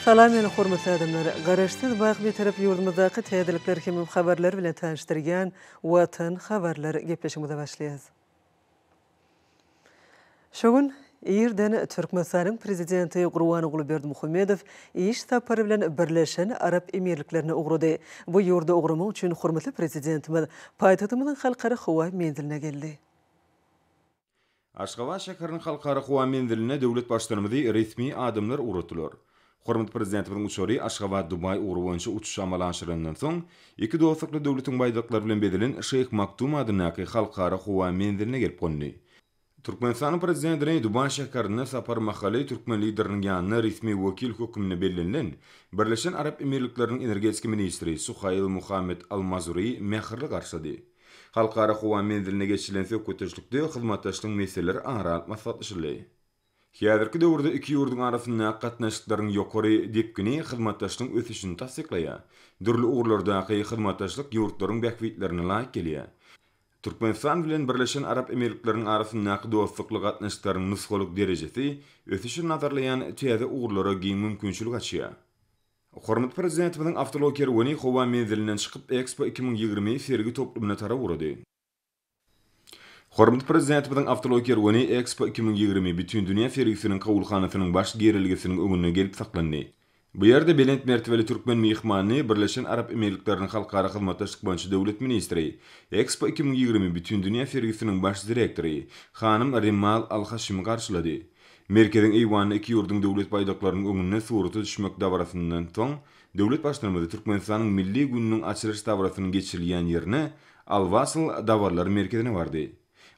Salam meni hormatly adamlar! Garaşsyz baky Bitarap ýurdumyzdaky täzelikler hem habarlar bilen tanyşdyrýan Watan habarlar gepleşigimize başlaýas. Şu gün irden Türkmenistanyň Prezidenti Gurbanguly Berdimuhamedow iş sapary bilen Birleşen Arap Emirliklerine ugrady. Bu ýurda ugramak üçin hormatly Prezidentimiz paýtagtymyzyň Halkara howa menziline geldi. Aşgabat şäheriniň Halkara howa menziline döwlet Baştutanymyzy resmi adamlar ugratdylar. Hormatly Prezidentimiziň uçary Aşgabat-Dubaý ugry boýunça uçuşy amala aşyrandan soň, iki dostlukly döwletiň baýdaklary bilen bezelen Şeýh Maktum adyndaky Halkara howa menziline gelip gondy. Türkmenistanyň Prezidentini Dubaý şäherine sapar mahaly türkmen Lideriniň ýanyna resmi wekil hökmünde bellenilen Birleşen Arap Emirlikleriniň energetika ministri Suhail Muhammed Al Mazuri mähirli garşylady. Halkara howa menzilinde geçirilen söhbetdeşlikde hyzmatdaşlygyň meseleleri ara alyp maslahatlaşyldy. Häzirki döwürde iki ýurduň arasyndaky gatnaşyklaryň ýokary depgini hyzmatdaşlygyň ösüşini tassyklaýar. Dürli ugurlardaky hyzmatdaşlyk ýurtlaryň bähbitlerine laýyk gelýär. Türkmenistan bilen Birleşen Arap Emirlikleriniň arasyndaky dostlukly gatnaşyklaryň nusgalyk derejesi ösüşi nazarlaýan täze ugurlara giň mümkinçilik açýar. Hormatly Prezidentimiziň awtoulag kerweni howa menzilinden çykyp, Ekspo 2020 sergi toplumyna tarap ugrady. Hormatly Prezidentimiziň awtoulag kerweni Ekspo 2020 Bütindünýä sergisiniň kabulhanasynyň baş girelgesiniň öňünde gelip saklandy. Bu ýerde belent mertebeli türkmen myhmanyny Birleşen Arap Emirlikleriniň Halkara hyzmatdaşlyk boýunça döwlet ministri, Ekspo 2020 Bütindünýä sergisiniň baş direktory hanym Rimal Al-Haşimi garşylady. Merkeziň eýwanynda iki ýurduň döwlet baýdaklarynyň öňünde surata düşmek dabarasyndan soň, döwlet Baştutanymyzy Türkmenistanyň Milli gününiň açylyş dabarasynyň geçirilýän ýerine, Al-Wasl dabaralar merkezine bardy.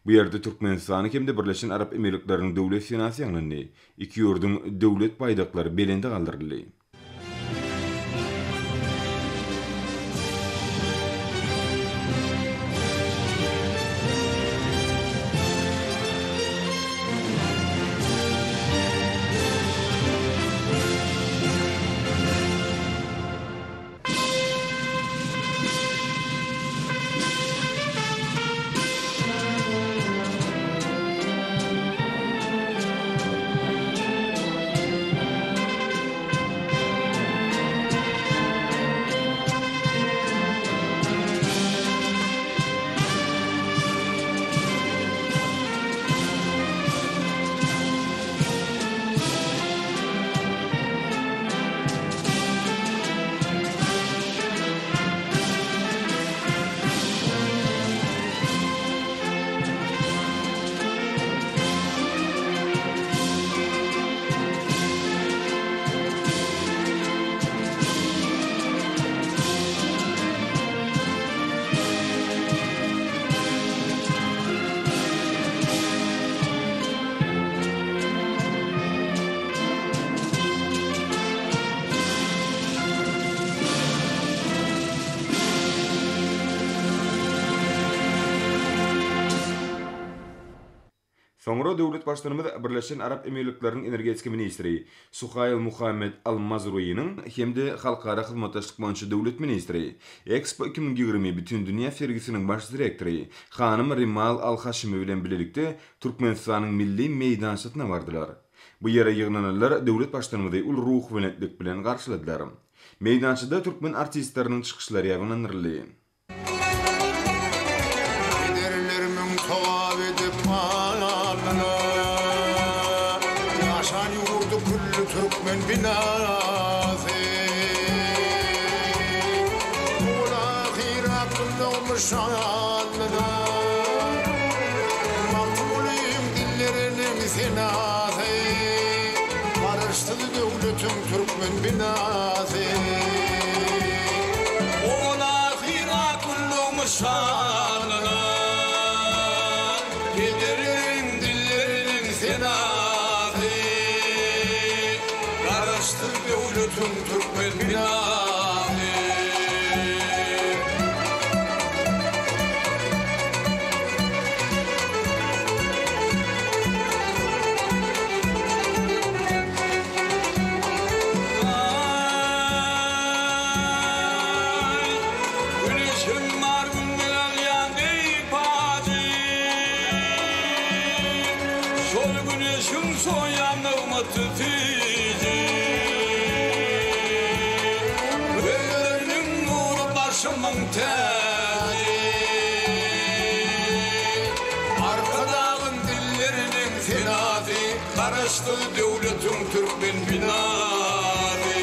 Bu ýerde Türkmenistanyň hem-de Birleşen Arap Emirlikleriniň Döwlet senasy ýaňlandy, iki ýurduň Döwlet baýdaklary belende galdyryldy. Soňra döwlet Baştutanymyz Birleşen Arap Emirlikleriniň energetika ministri Suhail Muhammed Al-Mazruiniň hem-de Halkara hyzmatdaşlyk boýunça döwlet ministri, Ekspo 2020 Bütindünýä sergisiniň baş direktory hanym Rimal Al-Haşimi bilen bilelikde Türkmenistanyň milli meýdançasyna bardylar. Bu ýere ýygnananlar döwlet Baştutanymyzy uly ruhubelentlik bilen garşyladylar. Meýdançada türkmen artistleriniň çykyşlary ýaýbaňlandyryldy. Pederlerimiň togap edip alnyna, Ýaşan ýurdy külli türkmen binasy. Owal-ahyr aklynda şanlyna, Magtymgulyň dilleriniň senasy. Garaşsyz döwletiň türkmen binasy. Owal-ahyr aklynda şanlyna, Pederleriň dilleriniň senasy. Garaşsyz döwletiň türkmen binasy. Aý, güneşim bar günden. Başymyň täji. Arkadagym dilleriniň senasy, Garaşsyz döwletiň türkmen binasy.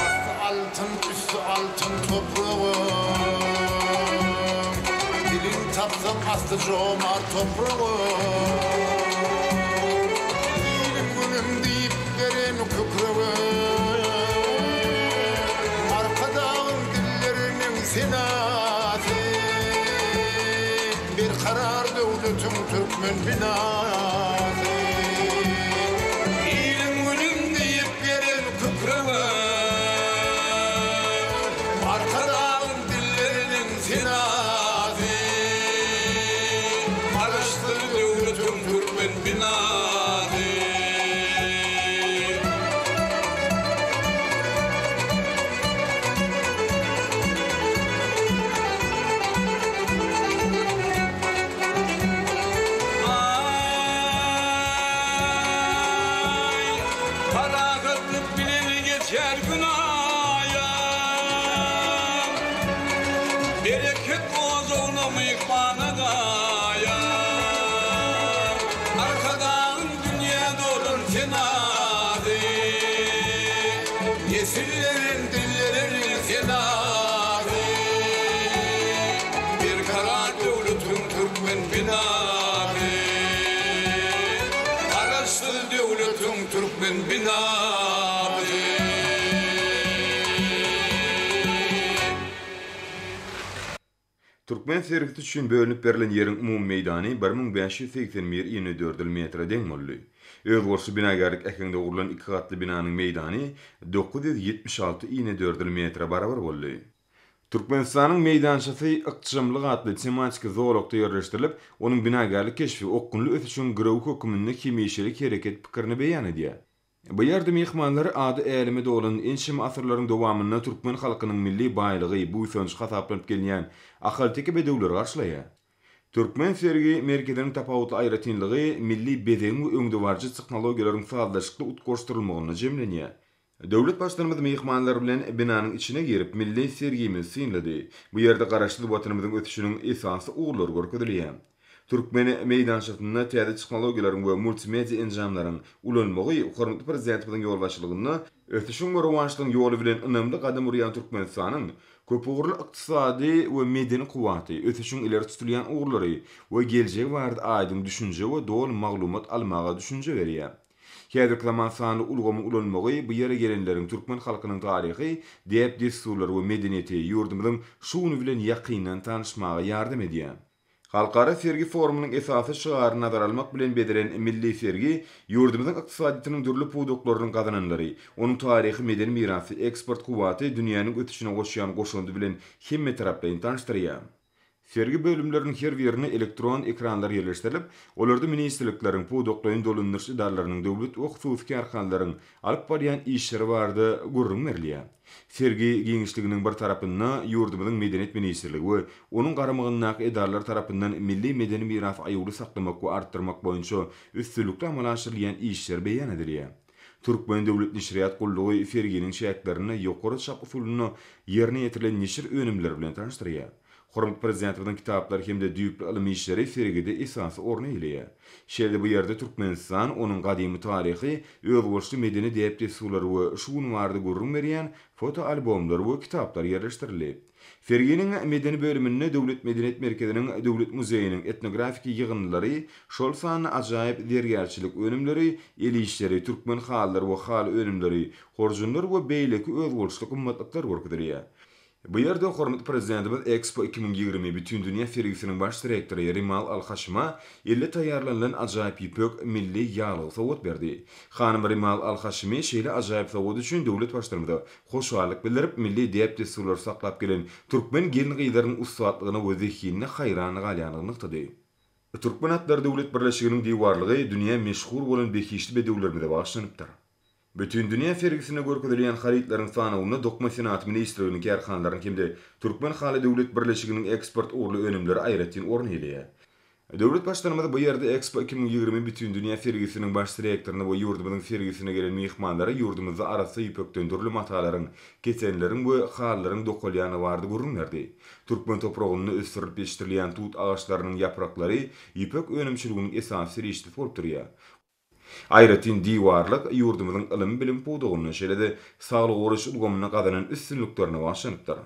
Asty altyn, üsti altyn topragym. Dilin tapsaň asty jomart topragym. Ilim günüm diýip beren kükrege. Arkadagyň dilleriniň senasy. Berkarar döwletiň türkmen binasy. Iliň günüm diýip gelen kükrege. Arkadagyň dilleriniň senasy. Garaşsyz döwletiň türkmen binasy. Aý, parahatlyk bilen geçer gün aýam. Bereket ojagyna myhmana gaýam. Arkadagyň dünýä dolan senasy. Nesilleriň dilleriniň senasy. Berkarar döwletiň türkmen binasy. Garaşsyz döwletiň türkmen binasy. Türkmen sergisi üçin bölünip berlen ýeriň umumy meýdany 1581 inedördül metre deň boldy. Özboluşly binagärlik äheňde gurlan iki gatly binanyň meýdany 976 inedördül metre barabar boldy. Türkmenistanyň meýdançasy Ykjamlyk atly tematiki zolakda ýerleşdirilip, onuň binagärlik keşbi okgunly ösüşiň girewi höküminde hemişelik hereket pikirini beýan edýär. Bu ýerde myhmanlary ady äleme dolan, ençeme asyrlaryň dowamynda türkmen halkynyň milli baýlygy, buýsanjy hasaplanyp gelinýän ahalteke bedewleri garşylaýar. Türkmen sergi merkeziniň tapawutly aýratynlygy milli bezegiň we öňdebaryjy tehnologiýalaryň sazlaşykly utgaşdyrylmagynda jemlenýär. Döwlet Baştutanymyz myhmanlar bilen binanyň içine girip, milli sergimizi synlady. Bu ýerde Garaşsyz Watanymyzyň ösüşiniň esasy ugurlary görkezilýär. Türkmen meýdançasynda täze tehnologiýalaryň we multimedia enjamlaryň ulanmagy hormatly Prezidentimiziň ýolbaşçylygynda ösüşiň we rowaçlygyň ýoly bilen ynamly gadam urýan Türkmenistanyň köpugurly ykdysady we medeni kuwwaty, ösüşiň ileri tutulýan ugurlary we geljegi barada aýdyň düşünje we doly maglumat almaga düşünje berýär. Häzirki zaman sanly ulgamy ulanmagy bu ýere gelenleriň türkmen halkynyň taryhy, däp-dessurlary we medeniýeti, ýurdumyzyň şu güni bilen ýakyndan tanyşmaga ýardam edýär. Halkara sergi forumynyň esasy şygaryny nazara almak bilen bezelen milli sergi ýurdumyzyň ykdysadyýetiniň dürli pudaklarynyň gazananlary, onuň taryhy-medeni mirasy, eksport kuwwaty, dünýäniň ösüşine goşýan goşandy bilen hemmetaraplaýyn tanyşdyrýar. Sergi bölümleriniň her birinde elektron ekranlar ýerleşdirilip, olarda ministrlikleriň, pudaklaýyn dolandyryş edaralarynyň, döwlet we hususy kärhanalaryň alyp barýan işleri barada gürrüň berilýär. Sergi giňişliginiň bir tarapynda ýurdumyzyň Medeniýet ministrligi we onuň garamagyndaky edaralar tarapyndan milli medeni mirasy aýawly saklamak we artdyrmak boýunça üstünlikli amala aşyrylýan işler beýan edilýär. Türkmen döwlet neşirýat gullugy serginiň çäklerinde ýokary çap usulynda ýerine ýetirilen neşir önümleri bilen tanyşdyrýar. Hormatly Prezidentimiziň kitaplary hem-de düýpli ylmy işleri sergide esasy orny eýeleýär. Şeýle-de bu ýerde Türkmenistan, onuň gadymy taryhy, özboluşly medeni däp-dessurlary we şu gün barada gürrüň berýän fotoalbomlar we kitaplar ýerleşdirildi. Serginiň medeni bölüminde Döwlet medeniýet merkeziniň Döwlet muzeýiniň etnografiki ýygyndylary, şol sanda ajaýyp zergärçilik önümleri, el işleri, türkmen halylary we haly önümleri, horjunlar we beýleki özboluşly gymmatlyklar görkezilýär. Bu ýerde hormatly Prezidentimiz Expo 2020 bütindünýä sergisiniň baş direktory Rimal Al-Haşima elde taýýarlanylan ajaýyp ýüpek milli ýaglygy sowgat berdi. Hanym Rimal Al-Haşimi şeýle ajaýyp sowgat üçin döwlet Baştutanymyza hoşallyk bildirip, milli däp-dessurlary saklap gelen türkmen gelin-gyzlarynyň ussatlygyna we zehinine haýran galýandygyny nygtady. Türkmen atlary döwlet birleşiginiň diwarlygy dünýä meşhur bolan behişdi bedewlerimize bagyşlanypdyr. Bütindünýä sergisinde görkezilýän harytlaryň sanawynda Dokma senagaty ministrliginiň kärhanalarynyň hem-de Türkmen haly döwlet birleşiginiň eksport ugurly önümleri aýratyn orun eýeleýär. Döwlet Baştutanymyz bu ýerde Expo 2020 Bütindünýä sergisiniň baş direktoryna we ýurdumyzyň sergisine gelen myhmanlara ýurdumyzda arassa ýüpekden dürli matalaryň, ketenleriň we halylaryň dokalýandygy barada gürrüň berdi. Türkmen topragynda ösdürilip ýetişdirilýän tut agaçlarynyň ýapraklary ýüpek önümçiliginiň esasy serişdesi bolup durýar. Aýratyn diwarlyk ýurdumyzyň ylym-bilim pudagynda, şeýle-de saglygy goraýyş ulgamynda gazanan üstünliklerine bagyşlanypdyr.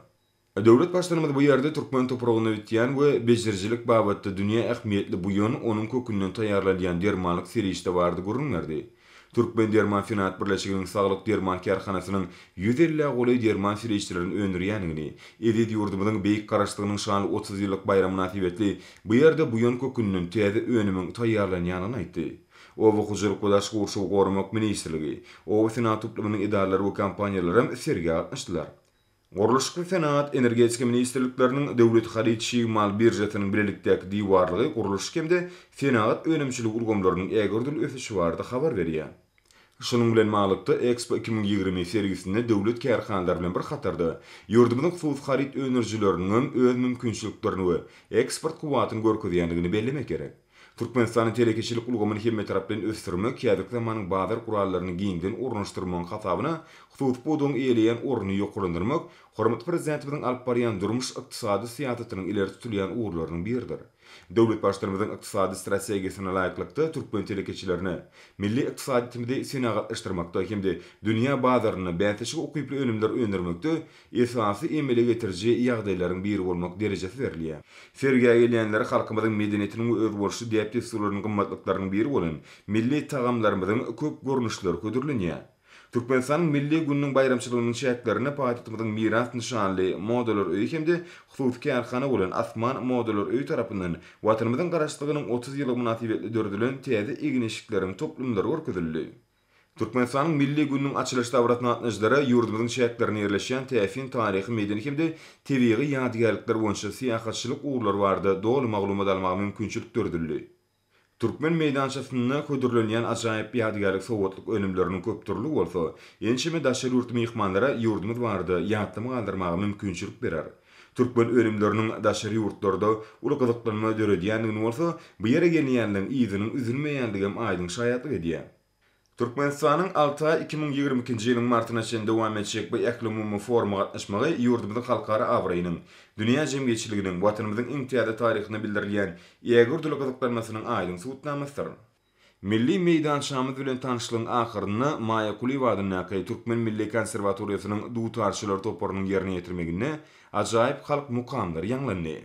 Döwlet Baştutanymyz bu ýerde türkmen topragynda bitýän we bejerijilik babatda dünýä ähmiýetli buýan, onuň kökünden taýýarlanylýan dermanlyk serişde barada gürrüň berdi. Türkmen derman senagat birleşiginiň Saglyk derman kärhanasynyň ýüz ellä golaý derman serişdelerini öndürýändigini, eziz ýurdumyzyň Beýik Garaşsyzlygynyň şanly 30 ýyllyk baýramy mynasybetli bu ýerde buýan kökünden täze önümiň taýýarlanýandygyny aýtdy. Oba hojalyk we daşky gurşawy goramak ministrligi, oba senagat toplumynyň edaralary we kompaniýalary hem sergä gatnaşdylar. Gurluşyk we senagat, Energetika ministrlikleriniň, Döwlet haryt çig mal biržasynyň bilelikdäki diwarlygy gurluşyk hem-de senagat önümçiligi ulgamlarynyň ägirdül ösüşi barada habar berýär. Şunuň bilen baglylykda, Expo 2020 sergisinde döwlet kärhanalary bilen bir hatarda, ýurdumyzyň hususy haryt öndürijileriniňem öz mümkinçiliklerini we eksport kuwwatyny görkezýändigini bellemek gerek. Türkmenistanyň telekeçilik ulgamyny hemmetaraplaýyn ösdürmek, häzirki zamanyň bazar gurallaryny giňden ornaşdyrmagyň hasabyna hususy pudagyň eýeleýän ornuny ýokarlandyrmak hormatly Prezidentimiziň alyp barýan durmuş-ykdysady syýasatynyň ileri tutulýan ugurlarynyň biridir. Döwlet Baştutanymyzyň ykdysady strategiýasyna laýyklykda türkmen telekeçilerine milli ykdysadyýetimizi senagatlaşdyrmakda hem-de dünýä bazarynda bäsleşige ukyply önümler öndürmekde esasy emele getiriji ýagdaýlaryň biri bolmak derejesi berilýär. Sergä gelýänlere halkymyzyň medeniýetiniň we özboluşly däp-dessurlarynyň gymmatlyklarynyň biri bolan milli tagamlarymyzyň köp görnüşleri hödürlenýär. Türkmenistanyň Milli gününiň baýramçylygynyň çäklerinde paýtagtymyzyň Miras nyşanly Modalar öýi hem-de hususy kärhana bolan Asman modalar öýi tarapyndan Watanymyzyň Garaşsyzlygynyň 30 ýyllygy mynasybetli döredilen täze egin-eşikleriň toplumlary görkezildi. Türkmenistanyň Milli gününiň açylyş dabarasyna gatnaşyjylara ýurdumyzyň çäklerinde ýerleşýän täsin taryhy-medeni hem-de tebigy ýadygärlikler boýunça syýahatçylyk ugurlary barada doly maglumat almaga mümkinçilik döredildi. Türkmen meýdançasynda hödürlenýän ajaýyp ýadygärlik sowgatlyk önümleriniň köpdürlügi bolsa, ençeme daşary ýurtly myhmanlara ýurdumyz barada ýatlama galdyrmaga mümkinçilik berer. Türkmen önümleriniň daşary ýurtlarda uly gyzyklanma döredýändigini bolsa, bu ýere gelýänleriň yzynyň üzülmeýändigem aýdyň şaýatlyk edýär. Türkmenistanyň Altaý 2022-nji ýylyň martyna çenli dowam etjek bu ählumumy foruma gatnaşmagy ýurdumyzyň halkara abraýynyň, dünýä jemgyýetçiliginiň Watanymyzyň iň täze taryhyna bildirilýän ägirt uly gyzyklanmasynyň aýdyň subutnamasydyr. Milli meýdançamyz bilen tanyşlygyň ahyrynda Maýa Kulyýewa adyndaky Türkmen milli konserwatoriýasynyň dutarçylar toparynyň ýerine ýetirmeginde ajaýyp halk mukamlary ýaňlandy.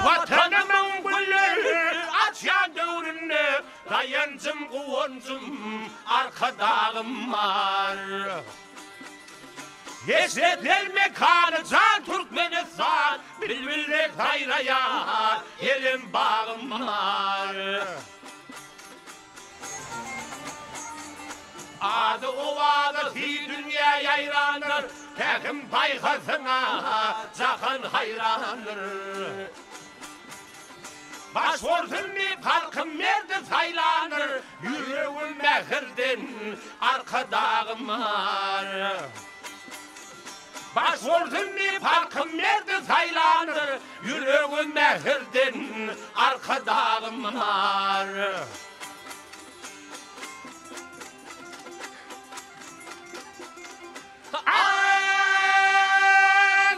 Watanymyň gülleri açýan döwründe Daýanjym, guwanjym, Arkadagym bar. Eşretler mekany jan Türkmenistan, Bilbil dek saýraýar Erem bagym bar. Ady-owazasy dünýä ýaýrandyr, Pähim-paýhasyňa jahan haýrandyr. Baş bolsun diýip halkym merdi saýlandyr, Ýüregim mähirden Arkadagym bar. Baş bolsun diýip halkym merdi saýlandyr, Ýüregim mähirden Arkadagym bar.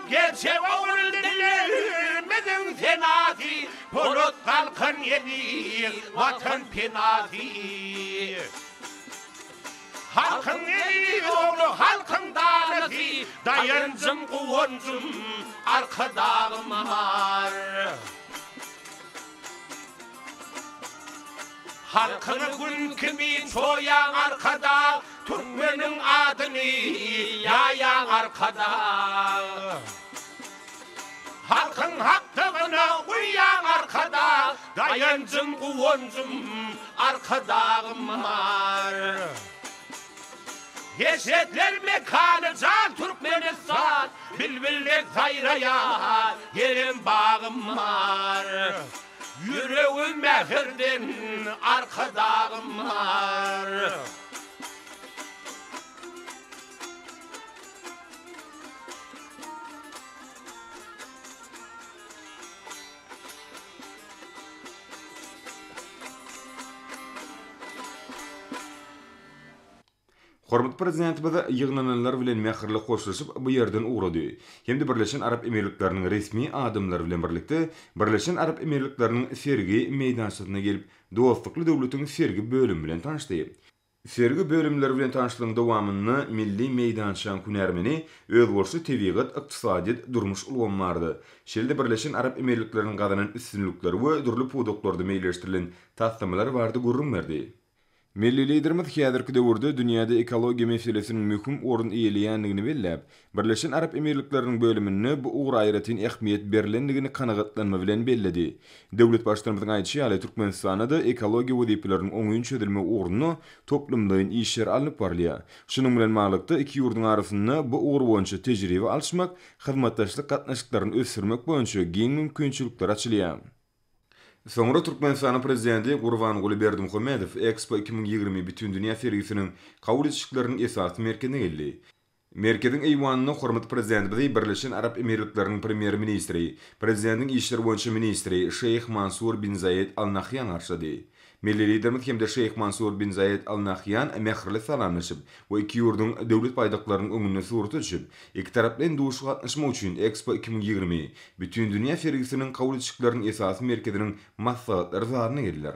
Gerçek ogul dillerimiziň senasy, Polat galkan eziz Watan penasy. Halkyň eziz ogly, halkyň danasy, Daýanjym, guwanjym, Arkadagym bar. Halkyňy gün kimi çoýaň Arkadag, Türkmeniň adyny ýaýaň Arkadag. Halkyň hakdygyna uýaň Arkadag, Daýanjym, guwanjym, Arkadagym bar. Eşretler mekany jan Türkmenistan, Bilbil dek saýraýar Erem bagym bar. Ýüregi mähirden Arkadagym bar. Hormatly Prezidentimiz ýygnananlar bilen mähirli hoşlaşyp, bu ýerden ugrady hem-de Birleşen Arap Emirlikleriniň resmi adamlary bilen birlikde Birleşen Arap Emirlikleriniň sergi meýdançasyna gelip, dostlukly döwletiň sergi bölümi bilen tanyşdy. Sergi bölümleri bilen tanyşlygyň dowamynda milli meýdançaň hünärmeni özboluşly tebigat, ykdysadyýet, durmuş ulgamy barada, şeýle-de Birleşen Arap Emirlikleriniň gazanan üstünlikleri we dürli pudaklarda meýilleşdirilen taslamalar barada gürrüň berdi. Milli Liderimiz häzirki döwürde dünýäde ekologiýa meselesiniň möhüm orun eýeleýändigini belläp, Birleşen Arap Emirlikleriniň bölüminde bu ugra aýratyn ähmiýet berlendigini kanagatlanma bilen belledi. Döwlet Baştutanymyzyň aýdyşy ýaly, Türkmenistanda-da ekologiýa wezipeleriniň oňyn çözülmegi ugrunda toplumlaýyn işler alnyp barylýar. Şunuň bilen baglylykda, iki ýurduň arasynda bu ugur boýunça tejribe alyşmak, hyzmatdaşlyk gatnaşyklaryny ösdürmek boýunça giň mümkinçilikler açylýar. Soňra Türkmenistanyň Prezidenti Gurbanguly Berdimuhamedow Ekspo 2020 bütindünýä sergisiniň kabul edişlikleriniň esasy merkezine geldi. Merkeziň eýwanynda hormatly Prezidentimizi Birleşen Arap Emirlikleriniň Premýer-ministri, Prezidentiň işler boýunça ministri Şeýh Mansur bin Zaýed Al Nahýan garşylady. Milli Liderimiz hem-de Şeýh Mansur bin Zaýed Al Nahýan mähirli salamlaşyp we iki ýurduň Döwlet baýdaklarynyň öňünde surata düşüp, ikitaraplaýyn duşuşyga gatnaşmak üçin Ekspo 2020 Bütindünýä sergisiniň kabul edişlikleriniň esasy merkeziniň maslahatlar zalyna geldiler.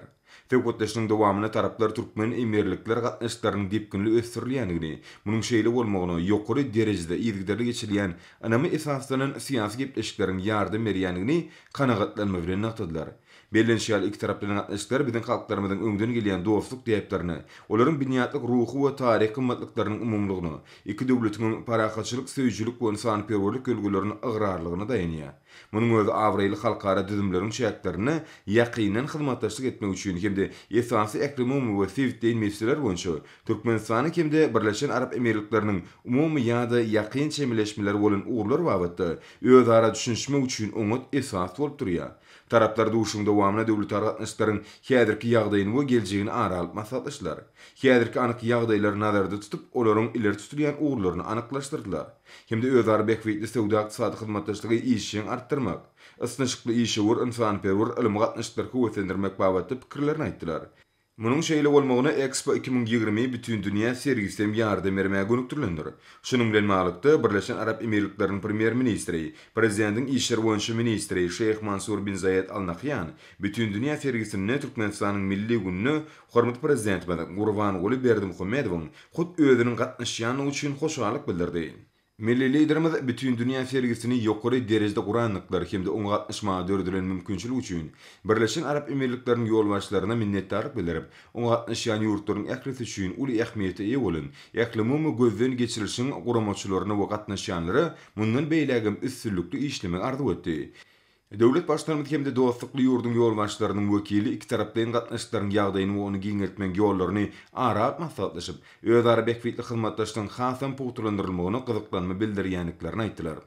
Söhbetdeşligiň dowamynda taraplar türkmen-emirlikler gatnaşyklarynyň depginli ösdürilýändigini, munuň şeýle bolmagyna ýokary derejede yzygiderli geçirilýän ynama esaslanan syýasy gepleşikleriň ýardam berýändigini kanagatlanma bilen nygtadylar. Bellenişi ýaly, ikitaraplaýyn gatnaşyklar biziň halklarymyzyň öňden gelýän dostluk däplerine, olaryň binýatlyk ruhy we taryhy gymmatlyklarynyň umumylygyna, iki döwletiňem parahatçylyk söýüjilik we ynsanperwerlik ýörelgelerine ygrarlygyna daýanýar. Munuň özi abraýly halkara düzümleriň çäklerinde ýakyndan hyzmatdaşlyk etmek üçin hem-de esasy ählumumy we sebitleýin meseleler boýunça Türkmenistanyň hem-de Birleşen Arap Emirlikleriniň umumy ýa-da ýakyn çemeleşmeleri bolan ugurlar babatda özara düşünişmek üçin oňat esas bolup durýar. Taraplar duşuşygyň dowamynda döwletara gatnaşyklaryň häzirki ýagdaýyny we geljegini ara alyp maslahatlaşdylar. Häzirki anyk ýagdaýlary nazarda tutup, olaryň ileri tutulýan ugurlaryny anyklaşdyrdylar hem-de özara bähbitli söwda-ykdysady hyzmatdaşlygy işjeň artdyrmak, ysnyşykly işewür, ynsanperwer, ylmy gatnaşyklary höweslendirmek babatda pikirlerini aýtdylar. Munuň şeýle bolmagyna Ekspo 2020 bütindünýä sergisi hem ýardam bermäge gönükdirilendir. Şunuň bilen baglylykda, Birleşen Arap Emirlikleriniň Premýer-ministri, Prezidentiň işler boýunça ministri Şeýh Mansur bin Zaýed Al Nahýan Bütindünýä sergisinde Türkmenistanyň Milli gününe hormatly Prezidentimiz Gurbanguly Berdimuhamedowyň hut özüniň gatnaşýandygy üçin hoşallyk bildirdi. Milli Liderimiz Bütindünýä sergisini ýokary derejede gurandyklary hem-de oňa gatnaşmaga döredilen mümkinçilik üçin Birleşen Arap Emirlikleriniň ýolbaşçylaryna minnetdarlyk bildirip, oňa gatnaşýan ýurtlaryň ählisi üçin uly ähmiýete eýe bolan ählumumy gözden geçirilişiň guramaçylaryna we gatnaşýanlara mundan beýlägem üstünlikli işlemegi arzuw etdi. Döwlet Baştutanymyz hem-de dostlukly ýurduň ýolbaşçylarynyň wekili ikitaraplaýyn gatnaşyklaryň ýagdaýyny we ony giňeltmegiň ýollaryny ara alyp maslahatlaşyp, özara bähbitli hyzmatdaşlygyň hasam pugtalandyrylmagyna gyzyklanma bildirýändiklerini aýtdylar.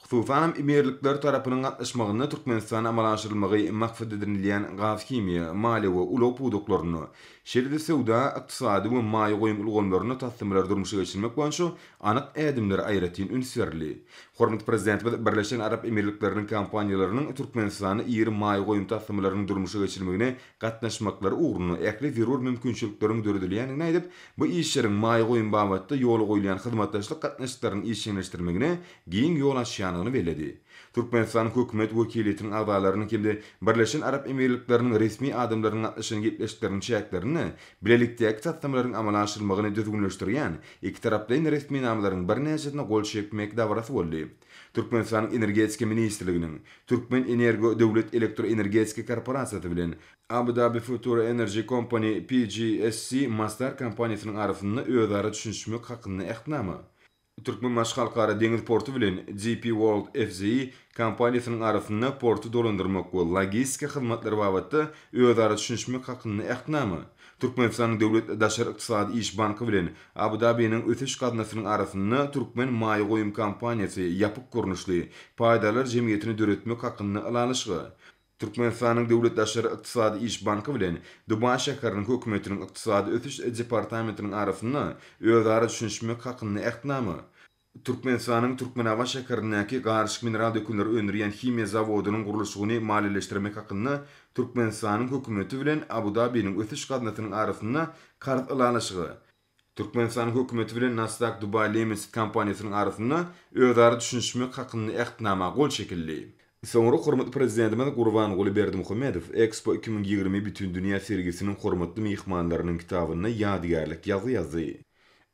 Hususanam, emirlikler tarapynyň gatnaşmagynda Türkmenistanda amala aşyrylmagy maksat edinilýän gaz-himiýa, maliýe we ulag pudaklarynda, şeýle-de söwda, ykdysady we maýa goýum ulgamlarynda taslamalary durmuşa geçirmek boýunça anyk ädimlere aýratyn üns berildi. Hormatly Prezidentimiz Birleşen Arap Emirlikleriniň kompaniýalarynyň Türkmenistanda iri maýa goýum taslamalarynyň durmuşa geçirilmegine gatnaşmaklary ugrunda ähli zerur mümkinçilikleriň döredilýändigini aýdyp, bu işleriň maýa goýum babatda ýola goýulýan hyzmatdaşlyk gatnaşyklarynyň işjeňleşdirilmegine giň ýol açýandygyny belledi. Türkmenistanyň Hökümet wekiliýetiniň agzalarynyň hem-de Birleşen Arap Emirlikleriniň resmi adamlarynyň gatnaşan gepleşikleriniň çäklerinde bilelikdäki taslamalaryň amala aşyrylmagyny düzgünleşdirýän Ikitaraplaýyn resminamalaryň birnäçesine gol çekmek dabarasy boldy. Türkmenistanyň Energetika ministrliginiň Türkmenenergo döwlet elektroenergetika korporasiýasy bilen Abu Dhabi Future Energy Company PJSC Masdar kompaniýasynyň arasynda özara düşünişmek hakynda Ähtnama, Türkmenbaşy Halkara deňiz porty bilen DP World FZE kompaniýasynyň arasynda porty dolandyrmak we logistika hyzmatlary babatda özara düşünişmek hakynda Ähtnama, Türkmenistanyň Döwlet daşary ykdysady iş banky bilen Abu-Dabiniň Ösüş gaznasynyň arasynda Türkmen maýa goýum kompaniýasy ýapyk görnüşli paýdarlar jemgyýetini döretmek hakynda Ylalaşyga, Türkmenistanyň Döwlet daşary ykdysady iş banky bilen Dubaý şäheriniň Hökümetiniň Ykdysady ösüş departamentiniň arasynda özara düşünişmek hakynda Ähtnama, Türkmenistanyň Türkmenabat şäherindäki garyşyk mineral dökünleri öndürýän himiýa zawodynyň gurluşygyny maliýeleşdirmek hakynda Türkmenistanyň Hökümeti bilen Abu-Dabiniň Ösüş gaznasynyň arasynda karz ylalaşygy. Türkmenistanyň Hökümeti bilen Nasdaq Dubai Limited kompaniýasynyň arasynda özara düşünişmek hakynda Ähtnama gol çekildi. Soňra hormatly Prezidentimiz Gurbanguly Berdimuhamedow Expo 2020 Bütindünýä sergisiniň hormatly myhmanlarynyň kitabynda ýadygärlik ýazgy ýazdy.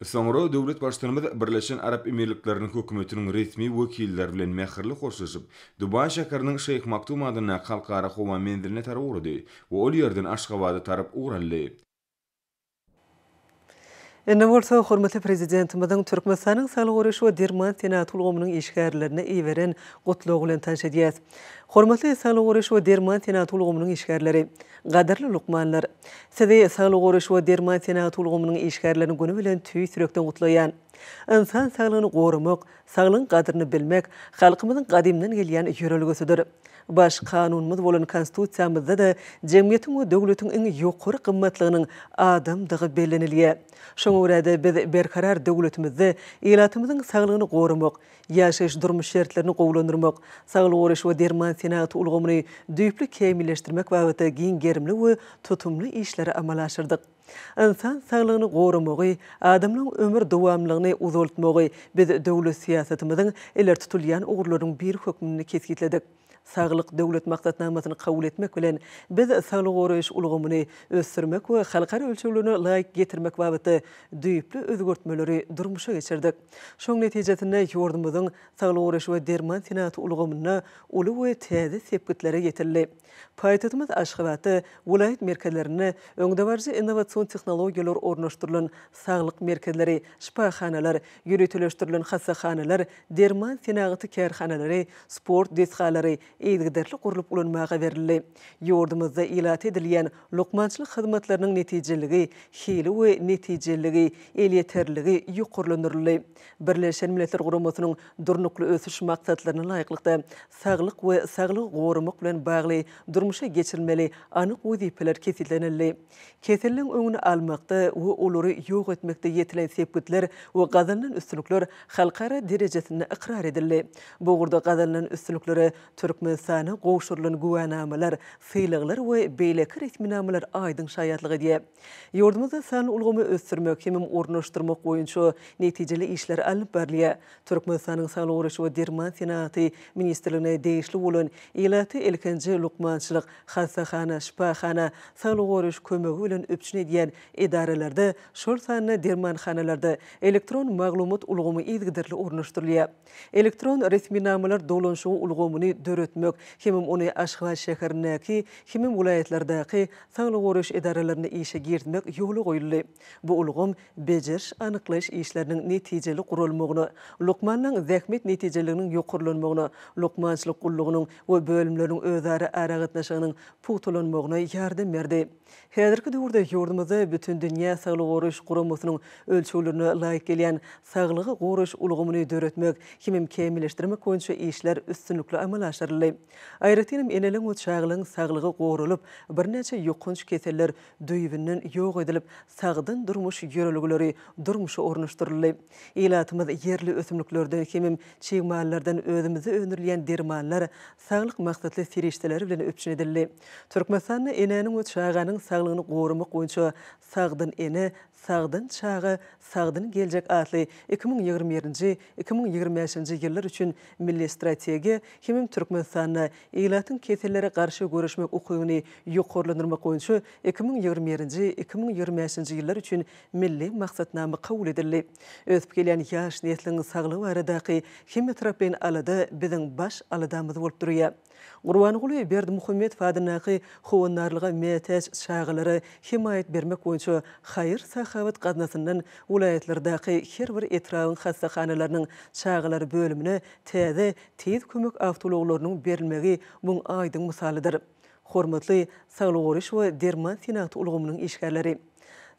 Soňra döwlet Baştutanymyz Birleşen Arap Emirlikleriniň Hökümetiniň resmi wekilleri bilen mähirli hoşlaşyp, Dubaý şäheriniň Şeýh Maktum adyndaky Halkara howa menziline tarap ugrady we ol ýerden Aşgabada tarap ugur aldy. Indi bolsa hormatly Prezidentimiziň Türkmenistanyň Saglygy goraýyş we derman senagaty ulgamynyň işgärlerine iberen Gutlagy bilen tanyş edýäris. Hormatly saglygy goraýyş we derman senagaty ulgamynyň işgärleri! Gadyrly lukmanlar! Sizi Saglygy goraýyş we derman senagaty ulgamynyň işgärleriniň güni bilen tüýs ýürekden gutlaýan. Ynsan saglygyny goramak, saglygyň gadryny bilmek halkymyzyň gadymdan gelýän ýörelgesidir. Baş Kanunymyz bolan Konstitusiýamyzda-da jemgyýetiň we döwletiň iň ýokary gymmatlygynyň adamdygy bellenilýär. Şoňa görä-de, biz berkarar döwletimizde ilatymyzyň saglygyny goramak, ýaşaýyş-durmuş şertlerini gowulandyrmak, saglygy goraýyş we derman senagaty ulgamyny düýpli kämilleşdirmek babatda giň gerimli we tutumly işleri amala aşyrdyk. Ynsan saglygyny goramagy, adamlaryň ömür dowamlylygyny uzaltmagy biz döwlet syýasatymyzyň ileri tutulýan ugurlarynyň biri hökmünde kesgitledik. Saglyk Döwlet maksatnamasyny kabul etmek bilen, biz saglygy goraýyş ulgamyny ösdürmek we halkara ölçeglerine laýyk getirmek babatda düýpli özgertmeleri durmuşa geçirdik. Şonuň netijesinde ýurdumyzyň saglygy goraýyş we derman senagaty ulgamynda uly we täze sepgitlere ýetildi. Paýtagtymyz Aşgabatda, welaýat merkezlerinde öňdebaryjy innowasion tehnologiýalar ornaşdyrylan saglyk merkezleri, şypahanalar, ýöriteleşdirilen hassahanalar, derman senagaty kärhanalary, sport desgalary yzygiderli gurlup ulanmaga berildi. Ýurdumyzda ilata edilýän lukmançylyk hyzmatlarynyň netijeliligi, hili we netijeliligi, elýeterliligi ýokarlandyryldy. Birleşen Milletler Guramasynyň Durnukly ösüş maksatlaryna laýyklykda, saglyk we saglygy goramak bilen bagly durmuşa geçirilmeli anyk wezipeler kesgitlenildi. Keselleň öňüni almakda we olary ýok etmekde ýetilen sepgitler we gazanylan üstünlikler halkara derejesinde ykrar edildi. Bu ugurda gazanylan üstünliklere Türkmenistana gowşurylan güwänamalar, sylaglar we beýleki resminamalar aýdyň şaýatlyk edýär. Ýurdumyzda sanly ulgamy ösdürmek hemem ornaşdyrmak boýunça netijeli işler alnyp barylýar. Türkmenistanyň Saglygy goraýyş we derman senagaty ministrligine degişli bolan ilaty ilkinji lukmançylyk, hassahana, şypahana, saglygy goraýyş kömegi bilen üpjün edýän edaralarda, şol sanda dermanhanalarda elektron maglumat ulgamy yzygiderli ornaşdyrylýar. Elektron resminamalar dolanyşygy ulgamyny döretmek hemem ony Aşgabat şäherindäki hemem welaýatlardaky saglygy goraýyş edaralarynda işe girizmek ýola goýuldy. Bu ulgam bejeriş-anyklaýyş işleriniň netijeli guralmagyna, lukmanlaryň zähmet netijeliliginiň ýokarlanmagyna, lukmançylyk gullugynyň we bölümleriniň özara aragatnaşygynyň pugtalanmagyna ýardam berdi. Häzirki döwürde ýurdumyzda Bütindünýä Saglygy Goraýyş Guramasynyň ölçeglerine laýyk gelýän saglygy goraýyş ulgamyny döretmek hemem kämilleşdirmek boýunça işler üstünlikli amala aşyryldy. Aýratynam eneleriň we çagalaryň saglygy goralyp, birnäçe ýokanç keseller düýbünden ýok edilip, sagdyn durmuş ýörelgeleri durmuşa ornaşdyryldy. Ilatymyz ýerli ösümliklerden hemem çig mallardan özümizde öndürilýän dermanlar, saglyk maksatly serişdeler bilen üpjün edildi. Türkmenistanda enäniň we çaganyň saglygyny goramak boýunça Sagdyn ene, sagdyn çaga, sagdyn geljek atly 2021-nji, 2025-nji ýyllar üçin Milli strategiýa hemem Türkmenistanda ilatyň kesellere garşy göreşmek ukybyny ýokarlandyrmak boýunça 2021-nji, 2025-nji ýyllar üçin Milli maksatnama kabul edildi. Ösüp gelýän ýaş nesliň saglygy baradaky hemmetaraplaýyn alada biziň baş aladamyz bolup durýar. Gurbanguly Berdimuhamedow adyndaky Howandarlyga mätäç çagalara hemaýat bermek boýunça haýyr-sahawat gaznasyndan welaýatlardaky her bir etrabyň hassahanalarynyň çagalar bölümine täze Tiz kömek awtoulaglarynyň berilmegi muň aýdyň mysalydyr. Hormatly saglygy goraýyş we derman senagaty ulgamynyň işgärleri!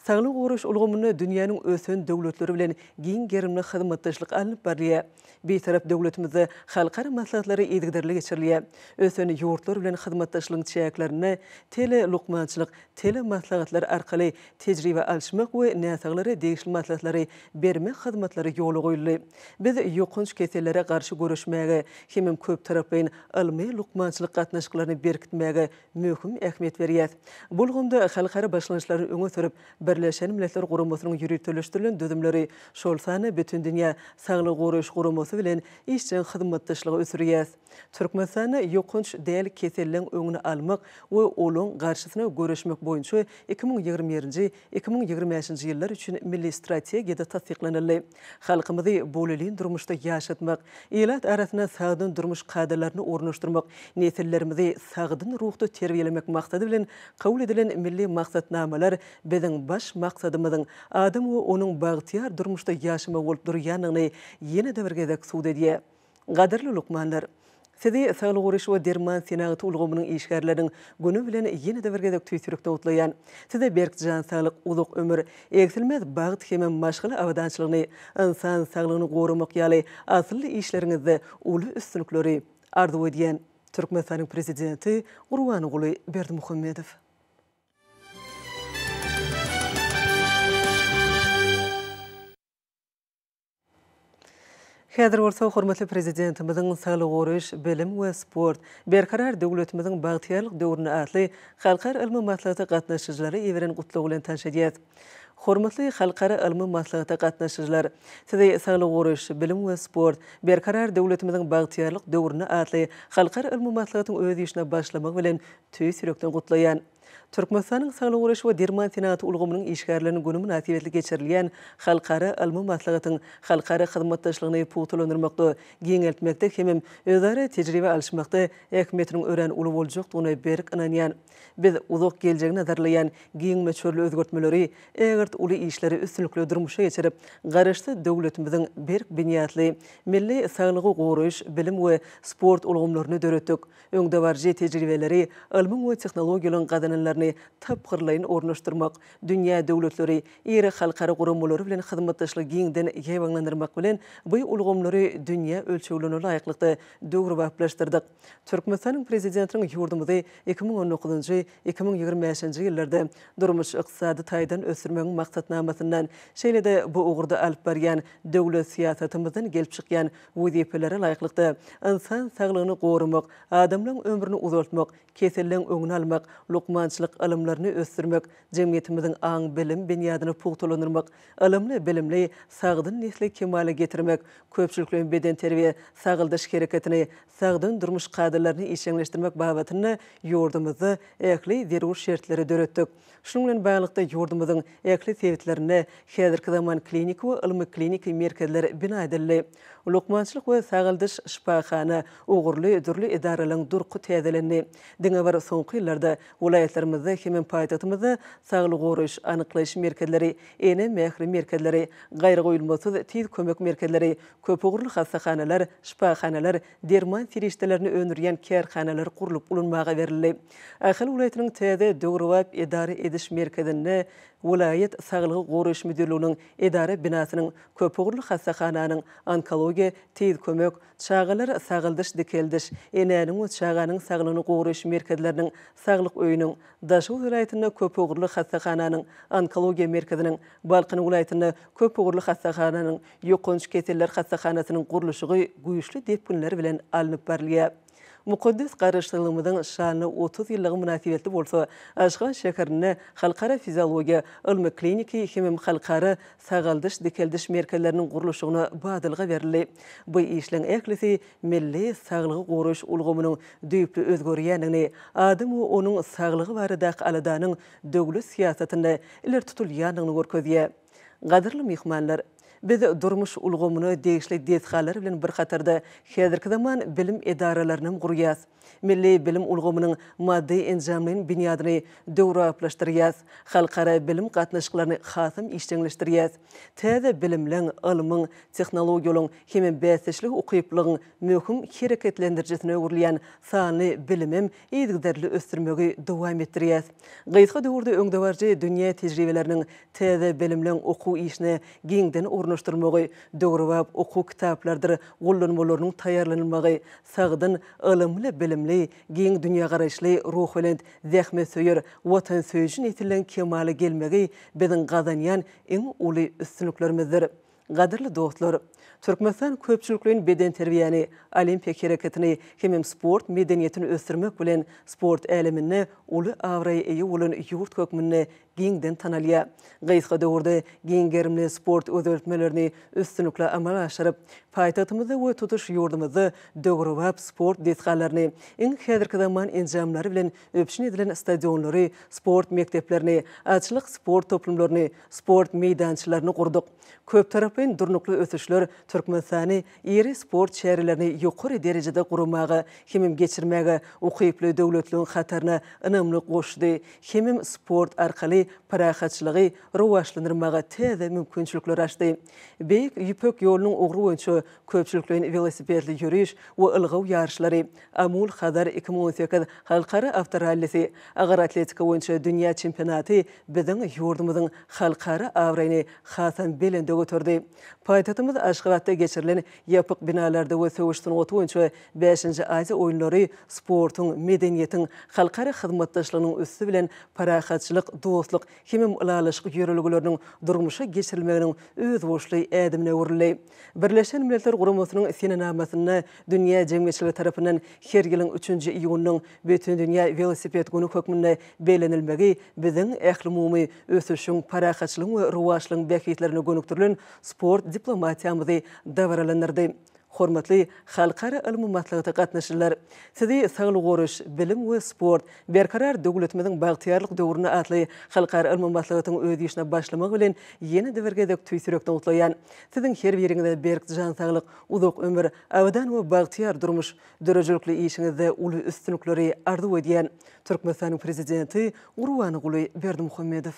Saglygy goraýyş ulgamynda dünýäniň ösen döwletleri bilen giň gerimli hyzmatdaşlyk alnyp barylýar. Bitarap döwletimizde halkara maslahatlary yzygiderli geçirilýär. Ösen ýurtlar bilen hyzmatdaşlygyň çäklerinde tele-lukmançylyk, tele-maslahatlar arkaly tejribe alyşmak we näsaglara degişli maslahatlary bermek hyzmatlary ýola goýuldy. Biz ýokanç kesellere garşy göreşmäge hemem köptaraplaýyn ylmy-lukmançylyk gatnaşyklaryny berkitmäge möhüm ähmiýet berýäs. Bu ulgamda halkara başlangyçlaryny öňe sürüp, bir. Birleşen Milletler Guramasynyň ýöriteleşdirilen düzümleri, şol sanda Bütindünýä Saglygy Goraýyş Guramasy bilen işjeň hyzmatdaşlygy ösdürýäs. Türkmenistanda ýokanç däl keselleň öňüni almak we olaň garşysyna göreşmek boýunça 2021-nji, 2025-nji ýyllar üçin Milli strategiýada tassyklanyldy. Halkymyzy bolelin durmuşda ýaşatmak, ilat arasynda sagdyn durmuş kadalaryny ornaşdyrmak, nesillerimizi sagdyn ruhda terbiýelemek maksady bilen kabul edilen milli maksatnamalar biziň baş maksadymyzyň adam we onuň bagtyýar durmuşda ýaşamagy bolup durýandygyny ýene-de bir gezek subut edýär. Gadyrly lukmanlar! Sizi Saglygy goraýyş we derman senagaty ulgamynyň işgärleriniň güni bilen ýene-de bir gezek tüýs ýürekden gutlaýan. Size berk jan saglyk, uzak ömür, egsilmez bagt hemem maşgala abadançylygyny, ynsan saglygyny goramak ýaly asylly işleriňizde uly üstünlikleri arzuw edýän. Türkmenistanyň Prezidenti Gurbanguly Berdimuhamedow. Häzir bolsa hormatly Prezidentimiziň Saglygy goraýyş, bilim we sport, Berkarar döwletimiziň bagtyýarlyk döwründe atly halkara ylmy maslahata gatnaşyjylara iberen Gutlagy bilen tanyş edýäris. Hormatly halkara ylmy maslahata gatnaşyjylar! Sizi Saglygy goraýyş, bilim we sport, Berkarar döwletimiziň bagtyýarlyk döwründe atly halkara ylmy maslahatyň öz işine başlamagy bilen tüýs ýürekden gutlaýan. Türkmenistanyň Saglygy goraýyş we derman senagaty ulgamynyň işgärleriniň güni mynasybetli geçirilýän halkara ylmy maslahatyň halkara hyzmatdaşlygyny pugtalandyrmakda, giňeltmekde hemem özara tejribe alyşmakda ähmiýetiniň örän uly boljakdygyna berk ynanýan. Biz uzak geljegi nazarlaýan giň möçberli özgertmeleri, ägirt uly işleri üstünlikli durmuşa geçirip, Garaşsyz döwletimiziň berk binýatly milli saglygy goraýyş, bilim we sport ulgamlaryny döretdik. Öňdebaryjy tejribeleri, ylmyň we tehnologiýalaryň gazananlaryny tapgyrlaýyn ornaşdyrmak, dünýä döwletleri, iri halkara guramalary bilen hyzmatdaşlygy giňden ýaýbaňlandyrmak bilen, bu ulgamlary dünýä ölçeglerine laýyklykda döwrebaplaşdyrdyk. Türkmenistanyň Prezidentiniň ýurdumyzy 2019-njy, 2025-nji ýyllarda durmuş-ykdysady taýdan ösdürmegiň maksatnamasyndan, şeýle-de bu ugurda alyp barýan döwlet syýasatymyzdan gelip çykýan Wezipelere laýyklykda, ynsan saglygyny goramak, adamlaryň ömrüni uzaltmak, keselleň öňüni almak, lukmançylyk ylymlaryny ösdürmek, jemgyýetimiziň aň-bilim binýadyny pugtalandyrmak, ylymly-bilimli, sagdyn nesli kemala getirmek, köpçülikleýin bedenterbiýe, sagaldyş hereketini, sagdyn durmuş kadalaryny işjeňleşdirmek babatynda ýurdumyzda ähli zerur şertleri döretdik. Şunuň bilen baglylykda, ýurdumyzyň ähli sebitlerinde häzirki zaman kliniki we ylmy-kliniki merkezler bina edildi. Lukmançylyk we sagaldyş, şypahana ugurly dürli edaralaryň durky täzelendi. Diňe bir soňky ýyllarda welaýatlarymyzda hemem paýtagtymyzda saglygy goraýyş, anyklaýyş merkezleri, ene mähri merkezleri, gaýragoýulmasyz tiz kömek merkezleri, köpugurly hassahanalar, şypahanalar, derman serişdelerini öndürýän kärhanalar gurlup ulanmaga berildi. Ahal welaýatynyň täze döwrebap edara ediş merkezinde welaýat saglygy goraýyş müdirliginiň edara binasynyň, köpugurly hassahananyň, onkologiýa, tiz kömek, çagalar sagaldyş-dikeldiş, enäniň we çaganyň saglygyny goraýyş merkezleriniň, saglyk öýüniň, Daşoguz welaýatynda köpugurly hassahananyň, onkologiýa merkeziniň, Balkan welaýatynda köpugurly hassahananyň, ýokanç keseller hassahanasynyň gurluşygy güýçli depginler bilen alnyp barylýar. Mukaddes Garaşsyzlygymyzyň şanly 30 ýyllygy mynasybetli bolsa, Aşgabat şäherinde Halkara fiziologiýa ylmy-kliniki hemem Halkara sagaldyş-dikeldiş merkezleriniň gurluşygyna badalga berildi. Bu işleň ählisi milli saglygy goraýyş ulgamynyň düýpli özgerýändigini, adam we onuň saglygy baradaky aladanyň döwlet syýasatynda ileri tutulýandygyny görkezýär. Gadyrly myhmanlar! Biz durmuş ulgamyna degişli desgalar bilen bir hatarda häzirki zaman bilim edaralarynam gurýas. Milli bilim ulgamynyň maddy-enjamlaýyn binýadyny döwrebaplaşdyrýas, halkara bilim gatnaşyklaryny hasam işjeňleşdirýäs. Täze bilimleň, ylmyň, tehnologiýalaryň hemem bäsdeşlige ukyplylygyň möhüm hereketlendirijisine öwrülýän sanly bilimem yzygiderli ösdürmegi dowam etdirýäs. Gysga döwürde öňdebaryjy dünýä tejribeleriniň täze bilimleň okuw işine giňden ornaşdyrylmagy, döwrebap okuw kitaplarydyr gollanmalarynyň taýýarlanylmagy, sagdyn, ylymly-bilimli, giň dünýägaraýyşly, ruhubelent, zähmetsöýer, watansöýüji nesilleň kemala gelmegi biziň gazanýan iň uly üstünliklerimizdir. Gadyrly dostlar! Türkmenistan köpçülikleýin bedenterbiýäni, olimpiýa hereketini hemem sport medeniýetini ösdürmek bilen, sport äleminde uly abraýa eýe bolan ýurt hökmünde giňden tanalýar. Gysga döwürde giň gerimli sport özgertmelerini üstünlikli amala aşyryp, paýtagtymyzda we tutuş ýurdumyzda döwrebap sport desgalaryny, iň häzirki zaman enjamlary bilen üpjün edilen stadionlary, sport mekdeplerini, atçylyk sport toplumlaryny, sport meýdançalaryny gurduk. Köptaraplaýyn durnukly ösüşler Türkmenistany iri sport çärelerini ýokary derejede guramaga hemem geçirmäge ukyply döwletleriň hataryna ynamly goşdy hemem sport arkaly parahatçylygy rowaçlandyrmaga täze mümkinçilikler açdy. Beýik Ýüpek ýolunyň ugry boýunça köpçülikleýin welosipedli ýöriş we ylgaw ýaryşlary, Amul-Hazar 2018 halkara awtorallisi, agyr atletika boýunça dünýä çempionaty biziň ýurdumyzyň halkara abraýyny hasam belende göterdi. Paýtagtymyz Aşgabatda geçirilen ýapyk binalarda we söweş sungaty boýunça bäşinji Aziýa oýunlary sportuň, medeniýetiň, halkara hyzmatdaşlygynyň üsti bilen parahatçylyk, dostluk hemem ylalaşyk ýörelgeleriniň durmuşa geçirilmeginiň özboluşly ädimine öwrüldi. Birleşen Milletler Guramasynyň senenamasynda dünýä jemgyýetçiligi tarapyndan her ýylyň üçünji iýunynyň Bütindünýä welosiped güni hökmünde bellenilmegi biziň ählumumy ösüşiň, parahatçylygyň we rowaçlygyň bähbitlerine gönükdirilen sport diplomatiýamyzy dabaralandyrdy. Hormatly halkara ylmy maslahata gatnaşyjylar! Sizi Saglygy goraýyş, bilim we sport, Berkarar döwletimiziň bagtyýarlyk döwründe atly halkara ylmy maslahatyň öz işine başlamagy bilen ýene-de bir gezek tüýs ýürekden gutlaýan. Siziň her biriňize berk jan saglyk, uzak ömür, abadan we bagtyýar durmuş, döredijilikli işiňizde uly üstünlikleri arzuw edýän. Türkmenistanyň Prezidenti Gurbanguly Berdimuhamedow.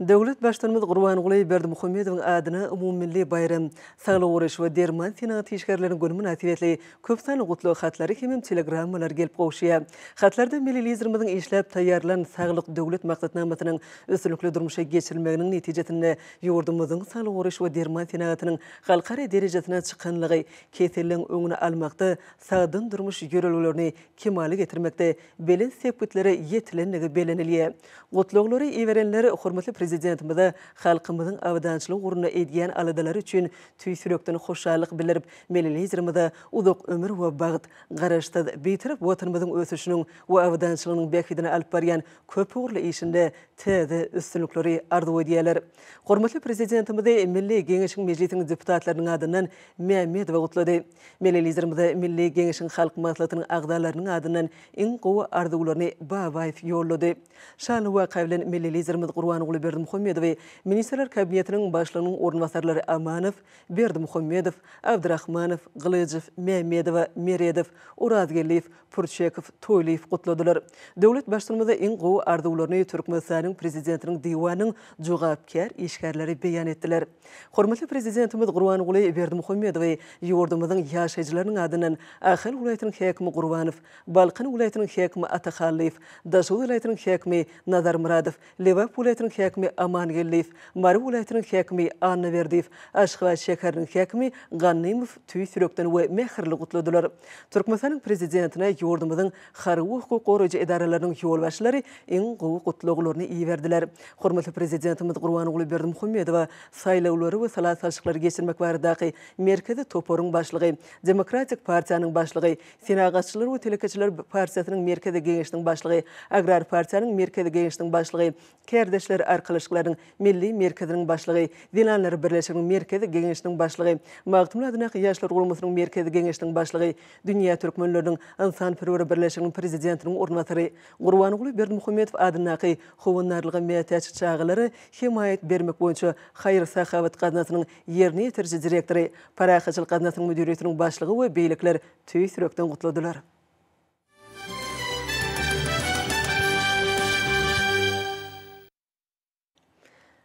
Döwlet Baştutanymyz Gurbanguly Berdimuhamedowyň adyna umumymilli baýram, Saglygy goraýyş we derman senagaty işgärleriniň güni mynasybetli köp sanly gutlag hatlary hemem telegrammalar gelip gowuşýar. Hatlarda milli Liderimiziň işläp taýýarlan Saglyk Döwlet maksatnamasynyň üstünlikli durmuşa geçirilmeginiň netijesinde ýurdumyzyň saglygy goraýyş we derman senagatynyň halkara derejesine çykanlygy, keselleň öňüni almakda sagdyn durmuş ýörelgelerini kemala getirmekde belent sepgitlere ýetilendigi bellenilýär. Gutlaglary iberenler hormatly Prezidentimize halkymyzyň abadançylygy ugrunda edýän aladalary üçin tüýs ýürekden hoşallyk bildirip, Milli Liderimize uzak ömür we bagt, Garaşsyz, Bitarap Watanymyzyň ösüşiniň we abadançylygynyň bähbidine alyp barýan köpugurly işinde täze üstünlikleri arzuw edýärler. Hormatly Prezidentimizi Milli Geňeşiň Mejlisiniň deputatlarynyň adyndan Mämmedowa gutlady. Milli Liderimize Milli Geňeşiň Halk Maslahatynyň agzalarynyň adyndan iň gowy arzuwlaryny Babaýew ýollady. Şanly waka bilen Milli Liderimiz Gurbanguly Berdimuhamedowy Ministrler Kabinetiniň Başlygynyň orunbasarlary Amanow, Berdimuhamedow, Abdrahmanow, Gylyjow, Mämmedowa, Meredow, Orazgeldiýew, Pürçekow, Toýlyýew gutladylar. Döwlet Baştutanymyza iň gowy arzuwlaryny Türkmenistanyň Prezidentiniň Diwanynyň jogapkär işgärleri beýan etdiler. Hormatly Prezidentimiz Gurbanguly Berdimuhamedowy ýurdumyzyň ýaşaýjylarynyň adyndan Ahal welaýatynyň häkimi Gurbanow, Balkan welaýatynyň häkimi Atahallyýew, Daşoguz welaýatynyň häkimi Nazarmyradow, Lebap welaýatynyň häkimi Amangeldiýew, Mary welaýatynyň häkimi Annaberdiýew, Aşgabat şäheriniň häkimi Gannymow tüýs ýürekden we mähirli gutladylar. Türkmenistanyň Prezidentine ýurdumyzyň harby we hukuk goraýjy edaralarynyň ýolbaşçylary iň gowy gutlaglaryny iberdiler. Hormatly Prezidentimiz Gurbanguly Berdimuhamedowa Saýlawlary we sala salşyklary geçirmek baradaky Merkezi toparyň başlygy, Demokratik partiýanyň başlygy, Senagatçylar we telekeçiler partiýasynyň Merkezi Geňeşiniň başlygy, Agrar partiýanyň Merkezi Geňeşiniň başlygy, Kärdeşler arkalaşyklarynyň Milli merkeziniň başlygy, Zenanlar birleşiginiň Merkezi Geňeşiniň başlygy, Magtymguly adyndaky Ýaşlar guramasynyň Merkezi Geňeşiniň başlygy, Dünýä türkmenleriniň ynsanperwer birleşiginiň prezidentiniň orunbasary, Gurbanguly Berdimuhamedow adyndaky Howandarlyga mätäç çagalara hemaýat bermek boýunça haýyr-sahawat gaznasynyň ýerine ýetiriji direktory, Parahatçylyk gaznasynyň müdiriýetiniň başlygy we beýlekiler tüýs ýürekden gutladylar.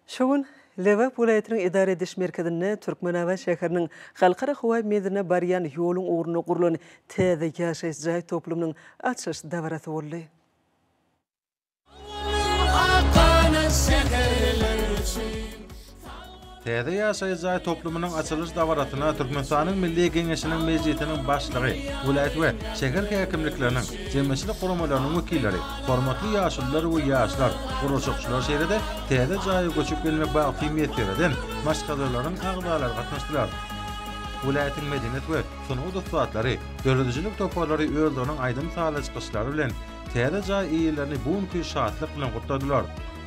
Şu gün Lebap welaýatynyň edara ediş merkezinde Türkmenabat şäheriniň Halkara howa menziline barýan ýoluň ugrunda gurlan täze ýaşaýyş jaý toplumynyň açylyş dabarasy boldy. Täze ýaşaýyş jaý toplumynyň açylyş dabarasyna Türkmenistanyň Milli Geňeşiniň Mejlisiniň Başlygy, welaýat we şäher häkimlikleriniň, jemgyýetçilik guramalarynyň wekilleri, hormatly ýaşulular we ýaşlar, gurluşykçylar şeýle-de täze jaýa göçüp gelmek bagty miýesser eden maşgalalaryň agzalary gatnaşdylar. Welaýatyň medeniýet we sungat ussatlary, döredijilik toparlary özleriniň aýdym-sazly çykyşlary bilen täze jaý eýelerini bu günki şatlyk bilen gutladylar.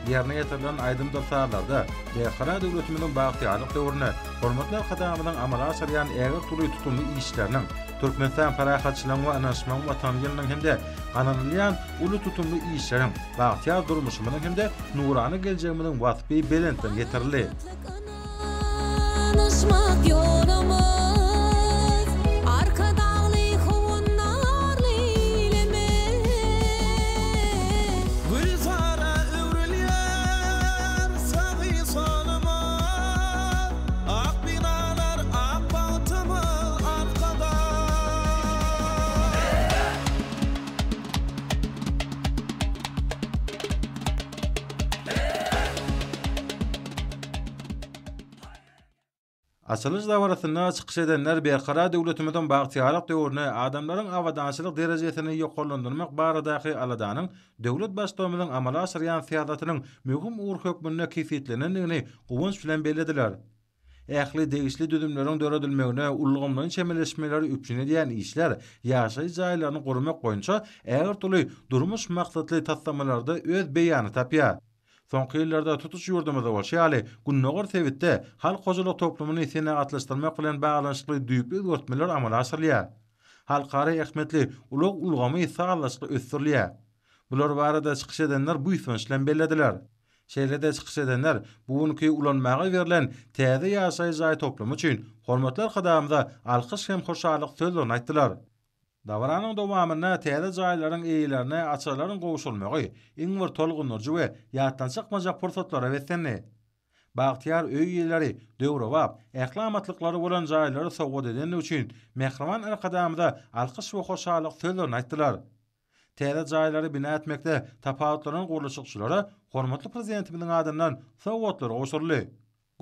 Ýerine ýetirilen aýdymdyr sazlarda Berkarar döwletimiziň bagtyýarlyk döwründe hormatly Arkadagymyzyň amala aşyrýan ägirt uly tutumly işleriniň, Türkmenistan parahatçylygyň we ynanyşmagyň Watany ýylynyň hem-de gazanylýan uly tutumly işleriň, bagtyýar durmuşymyzyň hem-de nurana geljegimiziň waspy belentden ýetirildi. Ynanyşmak ýolumyz, Arkadagly howandarly ilimiz. Gülzara öwrülýär sagy solumyz, Ak binalar ak bagtymyz Arkadag. Açylyş dabarasynda çykyş edenler Berkarar döwletimiziň bagtyýarlyk döwründe adamlaryň abadançylyk derejesini ýokarlandyrmak baradaky aladanyň döwlet Baştutanymyzyň amala aşyrýan syýasatynyň möhüm ugry hökmünde kesgitlenendigini guwanç bilen bellediler. Ähli degişli düzümleriň döredilmegine ulgamlaýyn çemeleşmeleri üpjün edýän işler ýaşaýyş jaýlaryny gurmak boýunça ägirt uly durmuş maksatly taslamalarda öz beýanyny tapýar. Soňky ýyllarda tutuş ýurdumyzda bolşy ýaly, gündogar sebitde halk hojalyk toplumyny senagatlaşdyrmak bilen baglanyşykly düýpli özgertmeler amala aşyrylýar. Halkara ähmiýetli ulag ulgamy sazlaşykly ösdürilýär. Bular barada çykyş edenler buýsanç bilen bellediler. Şeýle-de çykyş edenler bu günki ulanmaga berlen täze ýaşaýyş jaý toplumy üçin hormatly Arkadagymyza alkyş hem hoşallyk sözlerini aýtdylar. Dabaranyň dowamynda täze jaýlaryň eýelerine açarlaryň gowşurylmagy iň bir tolgundyryjy we ýatdan çykmajak pursatlara beslendi. Bagtyýar öý eýeleri döwrebap, ähli amatlyklary bolan jaýlary sowgat edendigi üçin mähriban Arkadagymyza alkyş we hoşallyk sözlerini aýtdylar. Täze jaýlary bina etmekde tapawutlanan gurluşykçylara hormatly Prezidentimiziň adyndan sowgatlar gowşuryldy.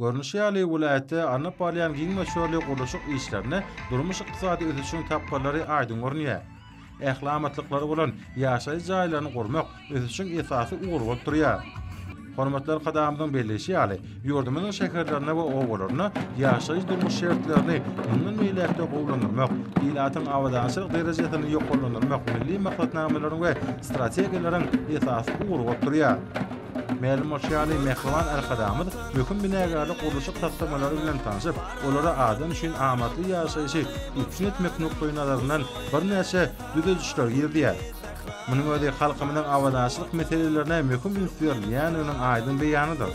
Görnüşi ýaly, welaýatda alnyp barylýan giň möçberli gurluşyk işlerinde durmuş-ykdysady ösüşiň tapgyrlary aýdyň görünýär. Ähli amatlyklary bolan ýaşaýyş jaýlaryny gurmak ösüşiň esasy ugry bolup durýar. Hormatly Arkadagymyzyň belleýşi ýaly, ýurdumyzyň şäherlerinde we obalarynda ýaşaýyş-durmuş şertlerini mundan beýläk-de gowulandyrmak, ilatyň abadançylyk derejesini ýokarlandyrmak milli maksatnamalaryň we strategiýalaryň esasy ugry bolup durýar. Mälim bolşy ýaly, mähriban Arkadagymyz möhüm binagärlik-gurluşyk taslamalary bilen tanşyp, olara adam üçin amatly ýaşaýşy üpjün etmek nukdaýnazaryndan birnäçe düzedişler girizýär. Munuň özi halkymyzyň abadançylyk meselelerine möhüm üns berilýändiginiň aýdyň beýanydyr.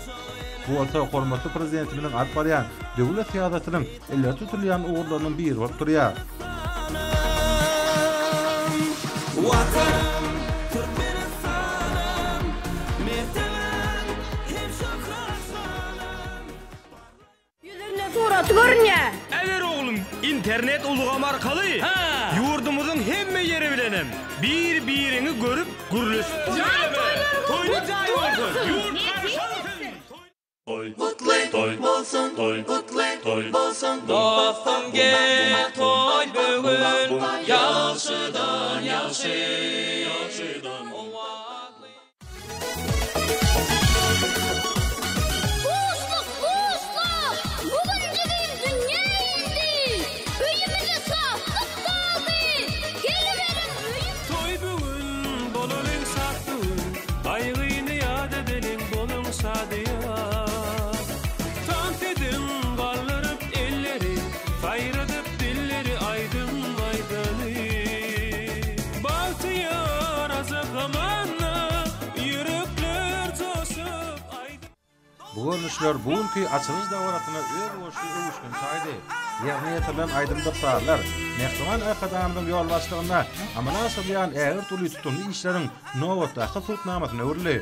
Bu bolsa hormatly Prezidentimiziň alyp barýan döwlet syýasatynyň ileri tutulýan ugurlarynyň biri bolup durýar. Ýüzünde suraty görünýär. Eger oglum internet ulgamy arkaly ýurdumyzyň hemme ýeri bilenem bir-biriňi görüp gürleşip Jaý toýlaryňyz gutly bolsun! Toý gutly bolsun toý gutly bolsun Dostum gel toý bu gün ýagşydan ýagşy Buşluk, buşluk! Bu gün jigim dünýä indi! Öýümize şatlyk doldy! Geliberiň öýüm. Toý bu gün bolalyň şat bu gün Gaýgyny ýat edeliň boluň şadyýan Tans ediň galdyryp elleri Saýradyp dilleri aýdym aýdaly Bagtyýar ajap zamanda Ýürekler joşup aýdym. Bu görnüşler bu günki açylyş dabarasyna özboluşly öwüşgin çaýdy. Ýerine ýetirilen aýdymdyr sazlar mähriban Arkadagymyzyň ýolbaşçylygynda amala aşyrylýan ägirt uly tutumly işleriň nobatdaky subutnamasyna öwrüldi.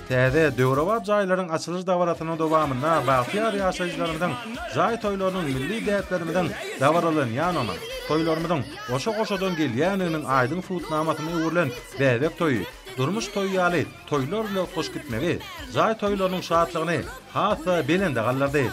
Täze, döwrebap jaýlaryň açylyş dabarasynyň dowamynda bagtyýar ýaşaýjylarymyzyň jaý toýlarynyň milli däplerimiziň dabaralanýanyny, toýlarymyzyň goşa-goşadan gelýändiginiň aýdyň subutnamasyna öwrülen bäbek toýy, durmuş toýy ýaly toýlar bilen utgaşyp gitmegi jaý toýlarynyň şatlygyny has-da belende galdyrdy.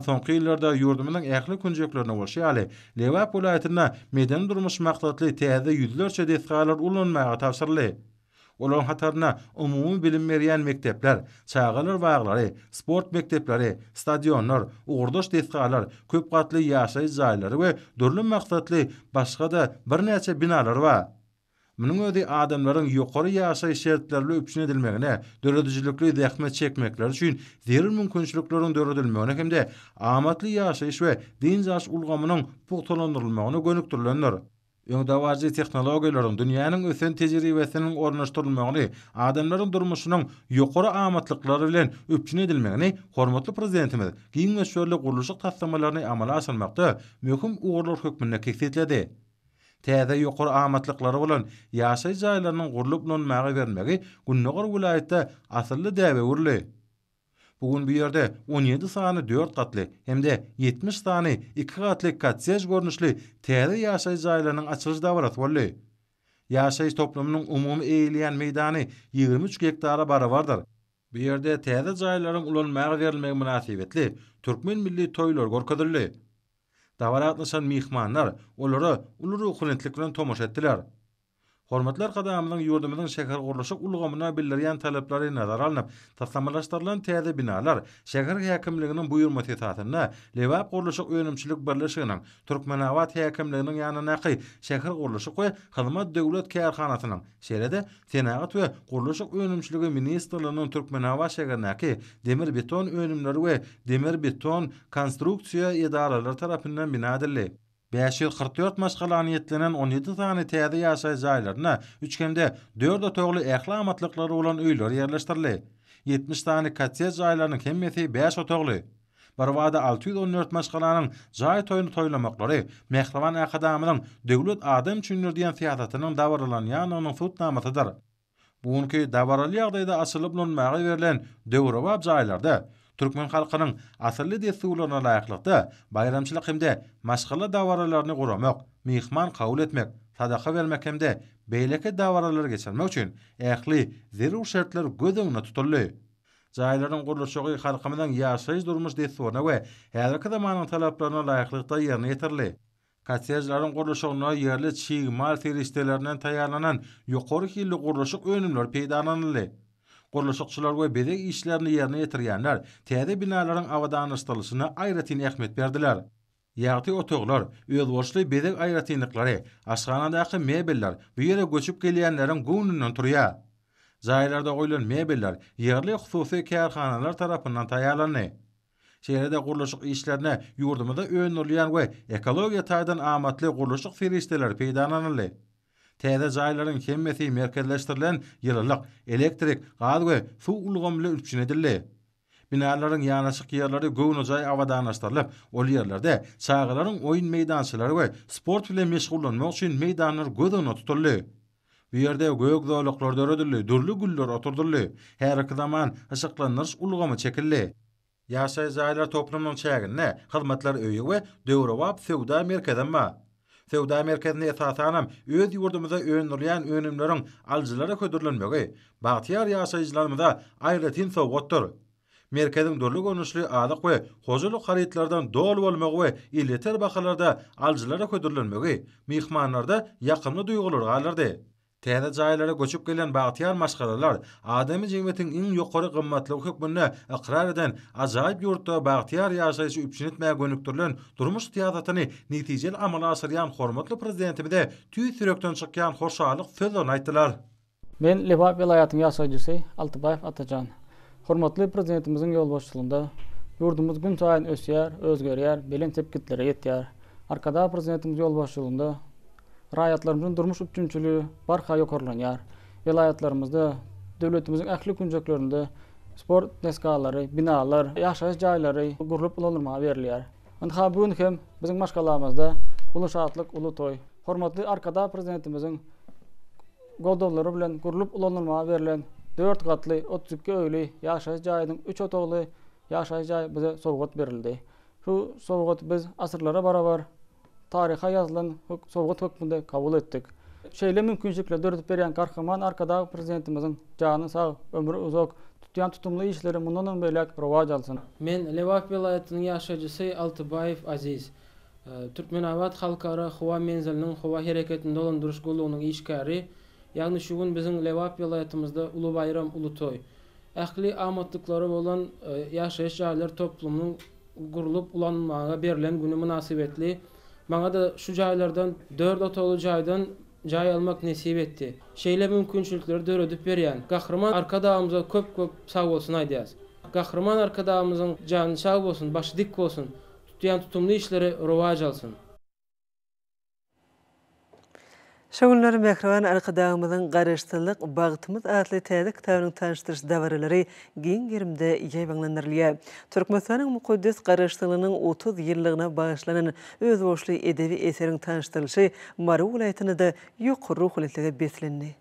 Soňky ýyllarda ýurdumyzyň ähli künjeklerinde bolşy ýaly, Lebap welaýatynda medeni-durmuş maksatly täze ýüzlerçe desgalar ulanmaga tabşyryldy. Olaryň hatarynda umumy bilim berýän mekdepler, çagalar baglary, sport mekdepleri, stadionlar, ugurdaş desgalar, köp gatly ýaşaýyş jaýlary we dürli maksatly başga-da birnäçe binalar bar. Munuň özi adamlaryň ýokary ýaşaýyş şertleri bilen üpjün edilmegine, döredijilikli zähmet çekmekleri üçin zerur mümkinçilikleriň döredilmegine hem-de amatly ýaşaýyş we dynç alyş ulgamynyň pugtalandyrylmagyna gönükdirilendir. Öňdebaryjy tehnologiýalaryň, dünýäniň ösen tejribesiniň ornaşdyrylmagyny, adamlaryň durmuşynyň ýokary amatlyklary bilen üpjün edilmegini hormatly Prezidentimiz giň möçberli gurluşyk taslamalaryny amala aşyrmakda möhüm ugurlar hökmünde kesgitledi. Täze ýokary amatlyklary bolan ýaşaýyş jaýlarynyň gurlup ulanmaga berilmegi gündogar welaýatda asylly däbe öwrüldi. Bu gün bu ýerde 17 sany dört gatly hem-de 70 sany iki gatly kottej görnüşli täze ýaşaýyş jaýlarynyň açylyş dabarasy boldy. Ýaşaýyş toplumynyň umumy eýeleýän meýdany 23 gektara barabardyr. Bu ýerde täze jaýlaryň ulanmaga berilmegi mynasybetli türkmen milli toýlary görkezildi. Dabara gatnaşan myhmanlar olara uly ruhubelentlik bilen tomaşa etdiler. Hormatly Arkadagymyzyň ýurdumyzyň şähergurluşyk ulgamyna bildirýän talaplary nazara alnyp, taslamalaşdyrylan täze binalar şäher häkimliginiň buýurmasy esasynda Lebapgurluşyk önümçilik birleşiginiň, Türkmenabat häkimliginiň ýanyndaky Şähergurluşyk we hyzmat döwlet kärhanasynyň, şeýle-de Senagat we gurluşyk önümçiligi ministrliginiň Türkmenabat şäherindäki demir-beton önümleri we demir-beton konstruksiýa edaralary tarapyndan bina edildi. 544 maşgala niýetlenen 17 sany täze ýaşaýyş jaýlarynda üç hem-de dört otagly ähli amatlyklary bolan öýler ýerleşdirildi. 70 sany kottej jaýlarynyň hemmesi bäş otagly. Birbada 614 maşgalanyň jaý toýuny toýlamaklary mähriban Arkadagymyzyň Döwlet adam üçindir diýen syýasatynyň dabaralanýandygynyň subutnamasydyr. Bu günki dabaraly ýagdaýda açylyp ulanmaga berlen döwrebap jaýlarda türkmen halkynyň asylly dessurlaryna laýyklykda baýramçylyk hem-de maşgala dabaralaryny guramak, myhman kabul etmek, sadaka bermek hem-de beýleki dabaralary geçirmek üçin ähli zerur şertler göz öňünde tutuldy. Jaýlaryň gurluşygy halkymyzyň ýaşaýyş-durmuş dessuryna we häzirki zamanyň talaplaryna laýyklykda ýerine ýetirildi. Kottejleriň gurluşygynda ýerli çig mal serişdelerinden taýýarlanan ýokary hilli gurluşyk önümleri peýdalanyldy. Gurluşykçylar we bezeg işlerini ýerine ýetirýänler täze binalaryň abadanlaşdyrylyşyna aýratyn ähmiýet berdiler. Ýagty otaglar, özboluşly bezeg aýratynlyklary, aşhanadaky mebeller bu ýere göçüp gelýänleriň göwnünden turýar. Jaýlarda goýlan mebeller ýerli hususy kärhanalar tarapyndan taýýarlandy. Şeýle-de gurluşyk işlerine ýurdumyzda öndürilýän we ekologiýa taýdan amatly gurluşyk serişdeleri peýdalanyldy. Täze jaýlaryň hemmesi merkezleşdirilen ýylylyk, elektrik, gaz we suw ulgamy bilen üpjün edildi. Binalaryň ýanaşyk ýerleri göwnejaý abadanlaşdyrylyp, ol ýerlerde çagalaryň oýun meýdançalary we sport bilen meşgullanmak üçin meýdanlar göz öňünde tutuldy. Bu ýerde gök zolaklar döredildi, dürli güller oturdyldy, häzirki zaman yşyklandyryş ulgamy çekildi. Ýaşaýyş jaýlar toplumynyň çäginde hyzmatlar öýi we döwrebap söwda merkezem bar. Söwda merkezinde esasanam öz ýurdumyzda öndürilýän önümleriň alyjylara hödürlenmegi bagtyýar ýaşaýjylarymyza aýratyn sowgatdyr. Merkeziň dürli görnüşli azyk we hojalyk harytlardan doly bolmagy we elýeter bahalarda alyjylara hödürlenmegi myhmanlarda ýakymly duýgulary galdyrdy. Täze jaýlara göçüp gelen bagtyýar maşgalalar adamy jemgyýetiň iň ýokary gymmatlygy hökmünde ykrar eden ajaýyp ýurtda bagtyýar ýaşaýşy üpjün etmäge gönükdirilen durmuş syýasatyny netijeli amala aşyrýan hormatly Prezidentimize tüýs ýürekden çykýan hoşallyk sözlerini aýtdylar. Men Lebap welaýatynyň ýaşaýjysy Altybaýew Atajan. Hormatly Prezidentimiziň ýolbaşçylygynda ýurdumyz günsaýyn ösýär, özgerýär, belent sepgitlere ýetýär. Arkadag Prezidentimiz ýolbaşçylygynda raýatlarymyzyň durmuş üpjünçiligi barha ýokarlanýar. Welaýatlarymyzda, döwletimiziň ähli künjeklerinde sport desgalary, binalar, ýaşaýyş jaýlary gurlup ulanylmaga berilýär. Ynha, bu gün hem biziň maşgalamyzda uly şatlyk, uly toý. Hormatly Arkadag Prezidentimiziň goldawlary bilen gurlup ulanylmaga berlen dört gatly, 32 öýli ýaşaýyş jaýynyň üç otagly ýaşaýyş jaýy bize sowgat berildi. Şu sowgaty biz asyrlara barabar taryha ýazylan sowgat hökmünde kabul etdik. Şeýle mümkinçilikleri döredip berýän Gahryman Arkadag Prezidentimiziň jany sag, ömri uzak, Tutýan tutumly işleri mundanam beýläk rowaç alsyn! Men Lebap welaýatynyň ýaşaýjysy Altybaýew Aziz. Türkmenabat Halkara howa menziliniň howa hereketini dolandyryş gullugynyň işgäri. Ýagny şu gün biziň Lebap welaýatymyzda uly baýram, uly toý. Ähli amatlyklary bolan ýaşaýyş jaýlar toplumynyň gurlup ulanylmaga berlen güni mynasybetli maňa-da şu jaýlardan dört otagly jaýdan jaý almak nesip etdi. Şeýle mümkinçilikleri döredip berýän Gahryman Arkadagymyza köp-köp sagbolsun aýdýas. Gahryman Arkadagymyzyň jany sag bolsun, başy dik bolsun, tutýan tutumly işleri rowaç alsyn! Şu günler mähriban Arkadagymyzyň Garaşsyzlyk, bagtymyz atly täze kitabynyň tanyşdyryş dabaralary giň gerimde ýaýbaňlandyrylýar. Türkmenistanyň mukaddes Garaşsyzlygynyň 30 ýyllygyna bagyşlanan özboluşly edebi eseriň tanyşdyrylyşy Mary welaýatynda-da ýokary ruhubelentlige beslendi.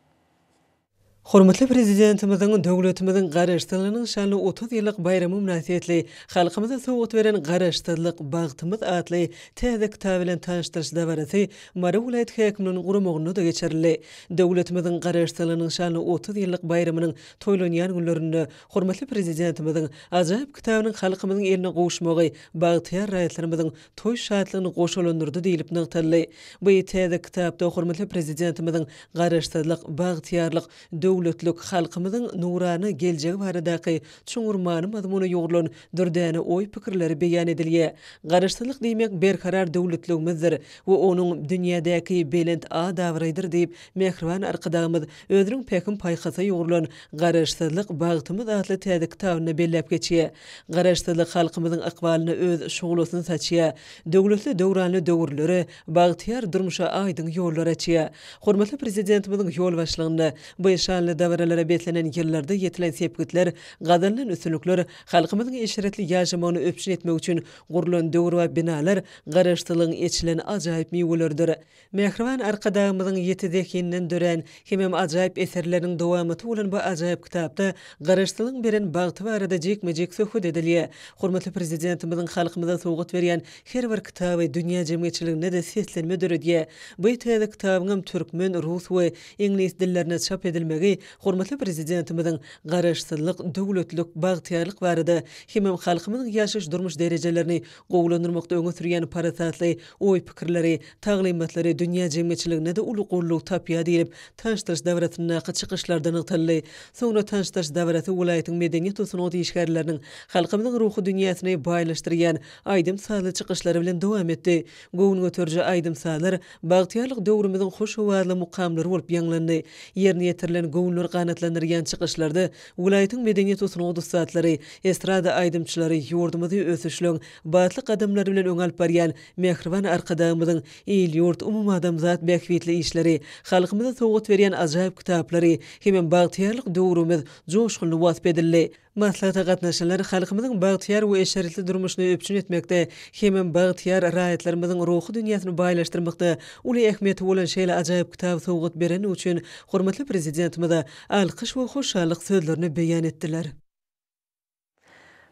Hormatly Prezidentimiziň döwletimiziň Garaşsyzlygynyň şanly 30 ýyllyk baýramy mynasybetli halkymyza sowgat beren Garaşsyzlyk, bagtymyz atly täze kitaby bilen tanyşdyryş dabarasy Mary welaýat häkimliginiň guramagynda-da geçirildi. Döwletimiziň Garaşsyzlygynyň şanly 30 ýyllyk baýramynyň toýlanýan günlerinde hormatly Prezidentimiziň ajaýyp kitabynyň halkymyzyň eline gowuşmagy bagtyýar raýatlarymyzyň toý şatlygyny goşalandyrdy diýlip nygtaldy. Bu täze kitapda hormatly Prezidentimiziň Garaşsyzlyk, bagtyýarlyk, döwletlik, halkymyzyň nurana geljegi baradaky çuňňur many-mazmuna ýugrulan dürdäne oý-pikirleri beýan edilýär. Garaşsyzlyk diýmek berkarar döwletligimizdir we onuň dünýädäki belent at-abraýydyr diýip, mähriban Arkadagymyz özüniň pähim-paýhasa ýugrulan Garaşsyzlyk, bagtymyz atly täze kitabynda belläp geçýär. Garaşsyzlyk halkymyzyň ykbalyna öz şuglasyny saçýar, döwletli döwranly döwürlere, bagtyýar durmuşa aýdyň ýollar açýar. Hormatly Prezidentimiziň ýolbaşçylygynda bu şanly dabaralara beslenen ýyllarda ýetilen sepgitler, gazanylan üstünlikler, halkymyzyň eşretli ýaşamagyny üpjün etmek üçin gurlan döwrebap binalar Garaşsyzlygyň eçilen ajaýyp miweleridir. Mähriban Arkadagymyzyň ýiti zehininden dörän hemem ajaýyp eserleriniň dowamaty bolan bu ajaýyp kitapda Garaşsyzlygyň beren bagty barada jikme-jik söhbet edilýär. Hormatly Prezidentimiziň halkymyza sowgat berýän her bir kitaby dünýä jemgyýetçiliginde-de seslenme döredýär. Bu täze kitabyňam türkmen, rus we iňlis dillerinde çap edilmegi hormatly Prezidentimiziň Garaşsyzlyk, döwletlilik, bagtyýarlyk barada hemem halkymyzyň ýaşaýyş-durmuş derejelerini gowulandyrmakda öňe sürýän parasatly oý-pikirleri, taglymatlary dünýä jemgyýetçiliginde-de uly goldaw tapýar diýlip, tanyşdyryş dabarasyndaky çykyşlarda nygtaldy. Soňra tanyşdyryş dabarasy welaýatyň medeniýet we sungat işgärleriniň halkymyzyň ruhy dünýäsini baýlaşdyrýan aýdym-sazly çykyşlary bilen dowam etdi. Göwün göteriji aýdym-sazlar bagtyýarlyk döwrümiziň hoş owazly mukamlary bolup ýaňlandy. Ýerine ýetirilen göwünleri ganatlandyrýan çykyşlarda Welaýatyň medeniýet we sungat ussatlary, estrada aýdymçylary ýurdumyzy ösüşleň batly gadamlary bilen öňe alyp barýan mähriban Arkadagymyzyň il-ýurt, umumadamzat bähbitli işleri, halkymyza sowgat berýän ajaýyp kitaplary hemem bagtyýarlyk döwrümiz joşgunly wasp edildi. Maslahata gatnaşanlar halkymyzyň bagtyýar we eşretli durmuşyny üpjün etmekde hemem bagtyýar raýatlarymyzyň ruhy dünýäsini baýlaşdyrmakda uly ähmiýeti bolan şeýle ajaýyp kitaby sowgat berendigi üçin hormatly Prezidentimize alkyş we hoşallyk sözlerini beýan etdiler.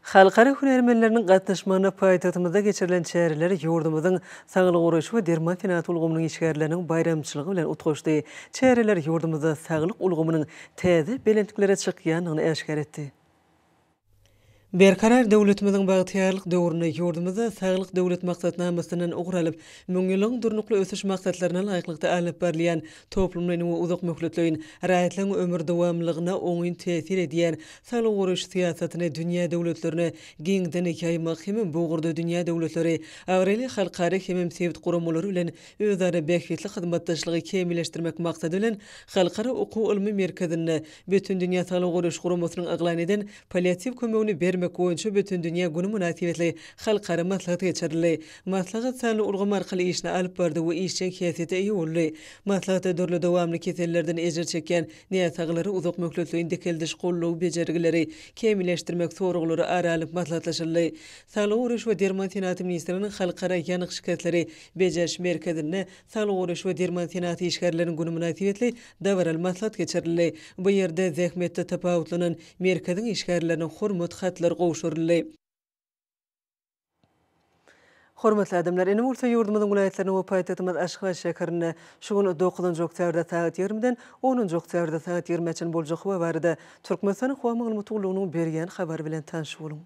Halkara hünärmenleriniň gatnaşmagynda paýtagtymyzda geçirilen çäreler ýurdumyzyň saglygy goraýyş we derman senagaty ulgamynyň işgärleriniň baýramçylygy bilen utgaşdy. Çäreler ýurdumyzda saglyk ulgamynyň täze belentliklere çykýandygyny äşgär etdi. Berkarar döwletimiziň bagtyýarlyk döwründe ýurdumyzda Saglyk Döwlet maksatnamasyndan ugur alyp, müňýyllygyň Durnukly ösüş maksatlaryna laýyklykda alnyp barylýan toplumlaýyn we uzak möhletleýin, raýatlaryň ömür dowamlylygyna oňyn täsir edýän saglygy goraýyş syýasatyny dünýä döwletlerine giňden ýaýmak hemem bu ugurda dünýä döwletleri, abraýly halkara hemem sebit guramalary bilen özara bähbitli hyzmatdaşlygy kämilleşdirmek maksady bilen, Halkara okuw-ylmy merkezinde Bütindünýä Saglygy Goraýyş Guramasynyň yglan eden Palliatiw kömegini bermek boýunça Bütindünýä güni mynasybetli halkara maslahat geçirildi. Maslahat sanly ulgam arkaly işini alyp bardy we işjeň häsiýete eýe boldy. Maslahatda dürli dowamly kesellerden ejir çekýän näsaglary uzak möhletleýin dikeldiş goldaw bejergileri kämilleşdirmek soraglary ara alnyp maslahatlaşyldy. Saglygy goraýyş we derman senagaty ministrliginiň Halkara ýanyk şikesleri bejeriş merkezinde Saglygy goraýyş we derman senagaty işgärleriniň güni mynasybetli dabaraly maslahat geçirildi. Bu ýerde zähmetde tapawutlanan merkeziň işgärlerine hormat hatlary gowşuryldy. Hormatly adamlar, indi bolsa ýurdumyzyň welaýatlarynda we paýtagtymyz Aşgabat şäherinde şu gün dokuzynjy oktýabrda sagat ýigrimiden onunjy oktýabrda sagat ýigrimä çenli boljak howa barada Türkmenistanyň Howa maglumat gullugynyň berýän habary bilen tanyş boluň.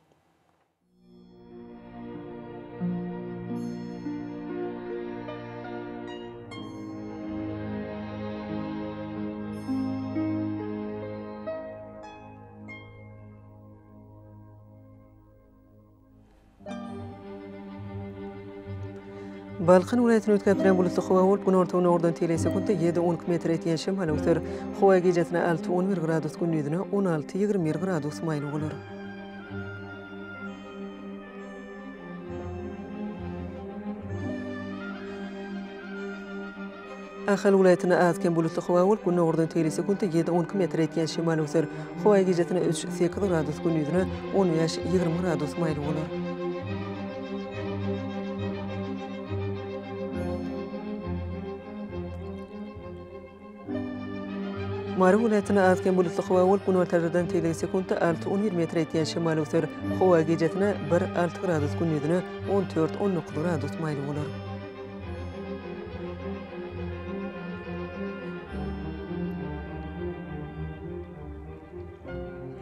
Balkan welaýatyny üýtgäp durýan bulutly howa bolup, günorta-günordan tegelek sekuntda ýedi-on iki metre ýetýän şemal öwser. Howa gijesine alty-on bir gradus, gündizine on alty-ýigrimi bir gradus maýyl bolar. Ahal welaýatynda az-kem bulutly howa bolup, gündogardan tegelek sekuntda ýedi-on iki metre ýetýän şemal öwser. Howa gijesine üç, sekiz gradus, gündizine on bäş, 20 gradus maýyl bolar. Mary welaýatynda az-kem bulutly howa bolup, günortadan tegelek sekuntda alty, on bir metre ýetýän şemal öwser. Howa gijesine bir, alty gradus, gündizine on dört, on dokuz gradus maýyl bolar.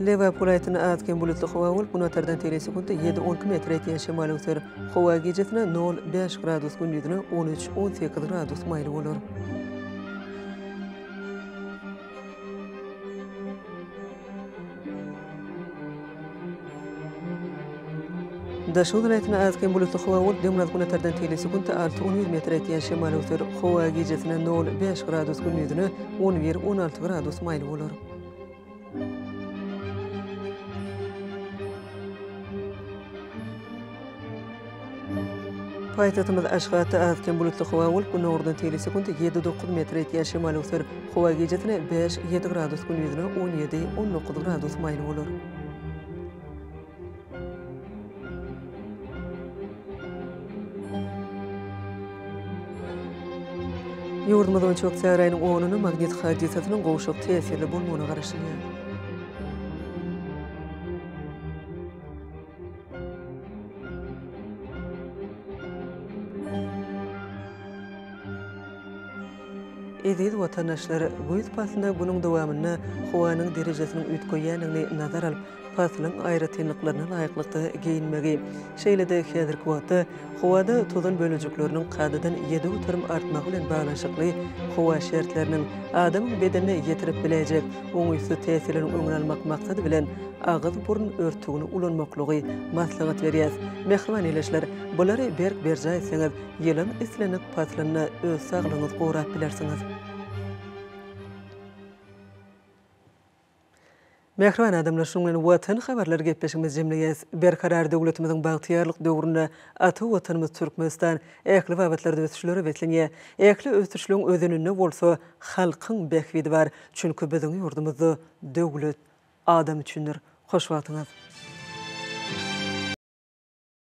Lebap welaýatynda az-kem bulutly howa bolup, günortadan tegelek sekuntda ýedi, on iki metre ýetýän şemal öwser. Howa gijesine nol, bäş gradus, gündizine on üç, on sekiz gradus maýyl bolar. Daşoguz welaýatynda az-kem bulutly howa bolup, demirgazyk-günortadan tegelek sekuntda alty, on bir metre ýetýän şemal öwser. Howa gijesine nol, bäş gradus, gündizine on bir, on alty gradus maýyl bolar. Paýtagtymyz Aşgabatda az-kem bulutly howa bolup, günordan tegelek sekuntda ýedi, dokuz metre ýetýän şemal öwser. Howa gijesine bäş, ýedi gradus, gündizine on ýedi, on dokuz gradus maýyl bolar. Ýurdumyz boýunça oktýabr aýynyň onuna magnit hadysasynyň gowşak täsirli bolmagyna garaşylýar. Eziz watandaşlar, güýz paslynda günüň dowamynda howanyň derejesiniň üýtgeýändigini nazara alyp, paslyň aýratynlyklaryna laýyklykda geýinmegi, şeýle-de häzirki wagtda howada tozan bölejikleriniň kadadan 7% artmagy bilen baglanyşykly howa şertleriniň adamyň bedenine ýetirip biläýjek oňaýsyz täsirleriniň öňüni almak maksady bilen agyz-burun örtügini ulanmaklygy maslahat berýäs. Mähriban ildeşler, bulary berk berjaý etseňiz, ýylyň islendik paslynda öz saglygyňyzy gorap bilersiňiz. Mähriban adamlar, şunuň bilen Watan habarlary gepleşigimizi jemleýäs. Berkarar döwletimiziň bagtyýarlyk döwründe ata Watanymyz Türkmenistan ähli babatlarda ösüşlere beslenýär. Ähli ösüşleň özeninde bolsa halkyň bähbidi bar. Çünki biziň ýurdumyzda döwlet adam üçindir. Hoş wagtyňyz!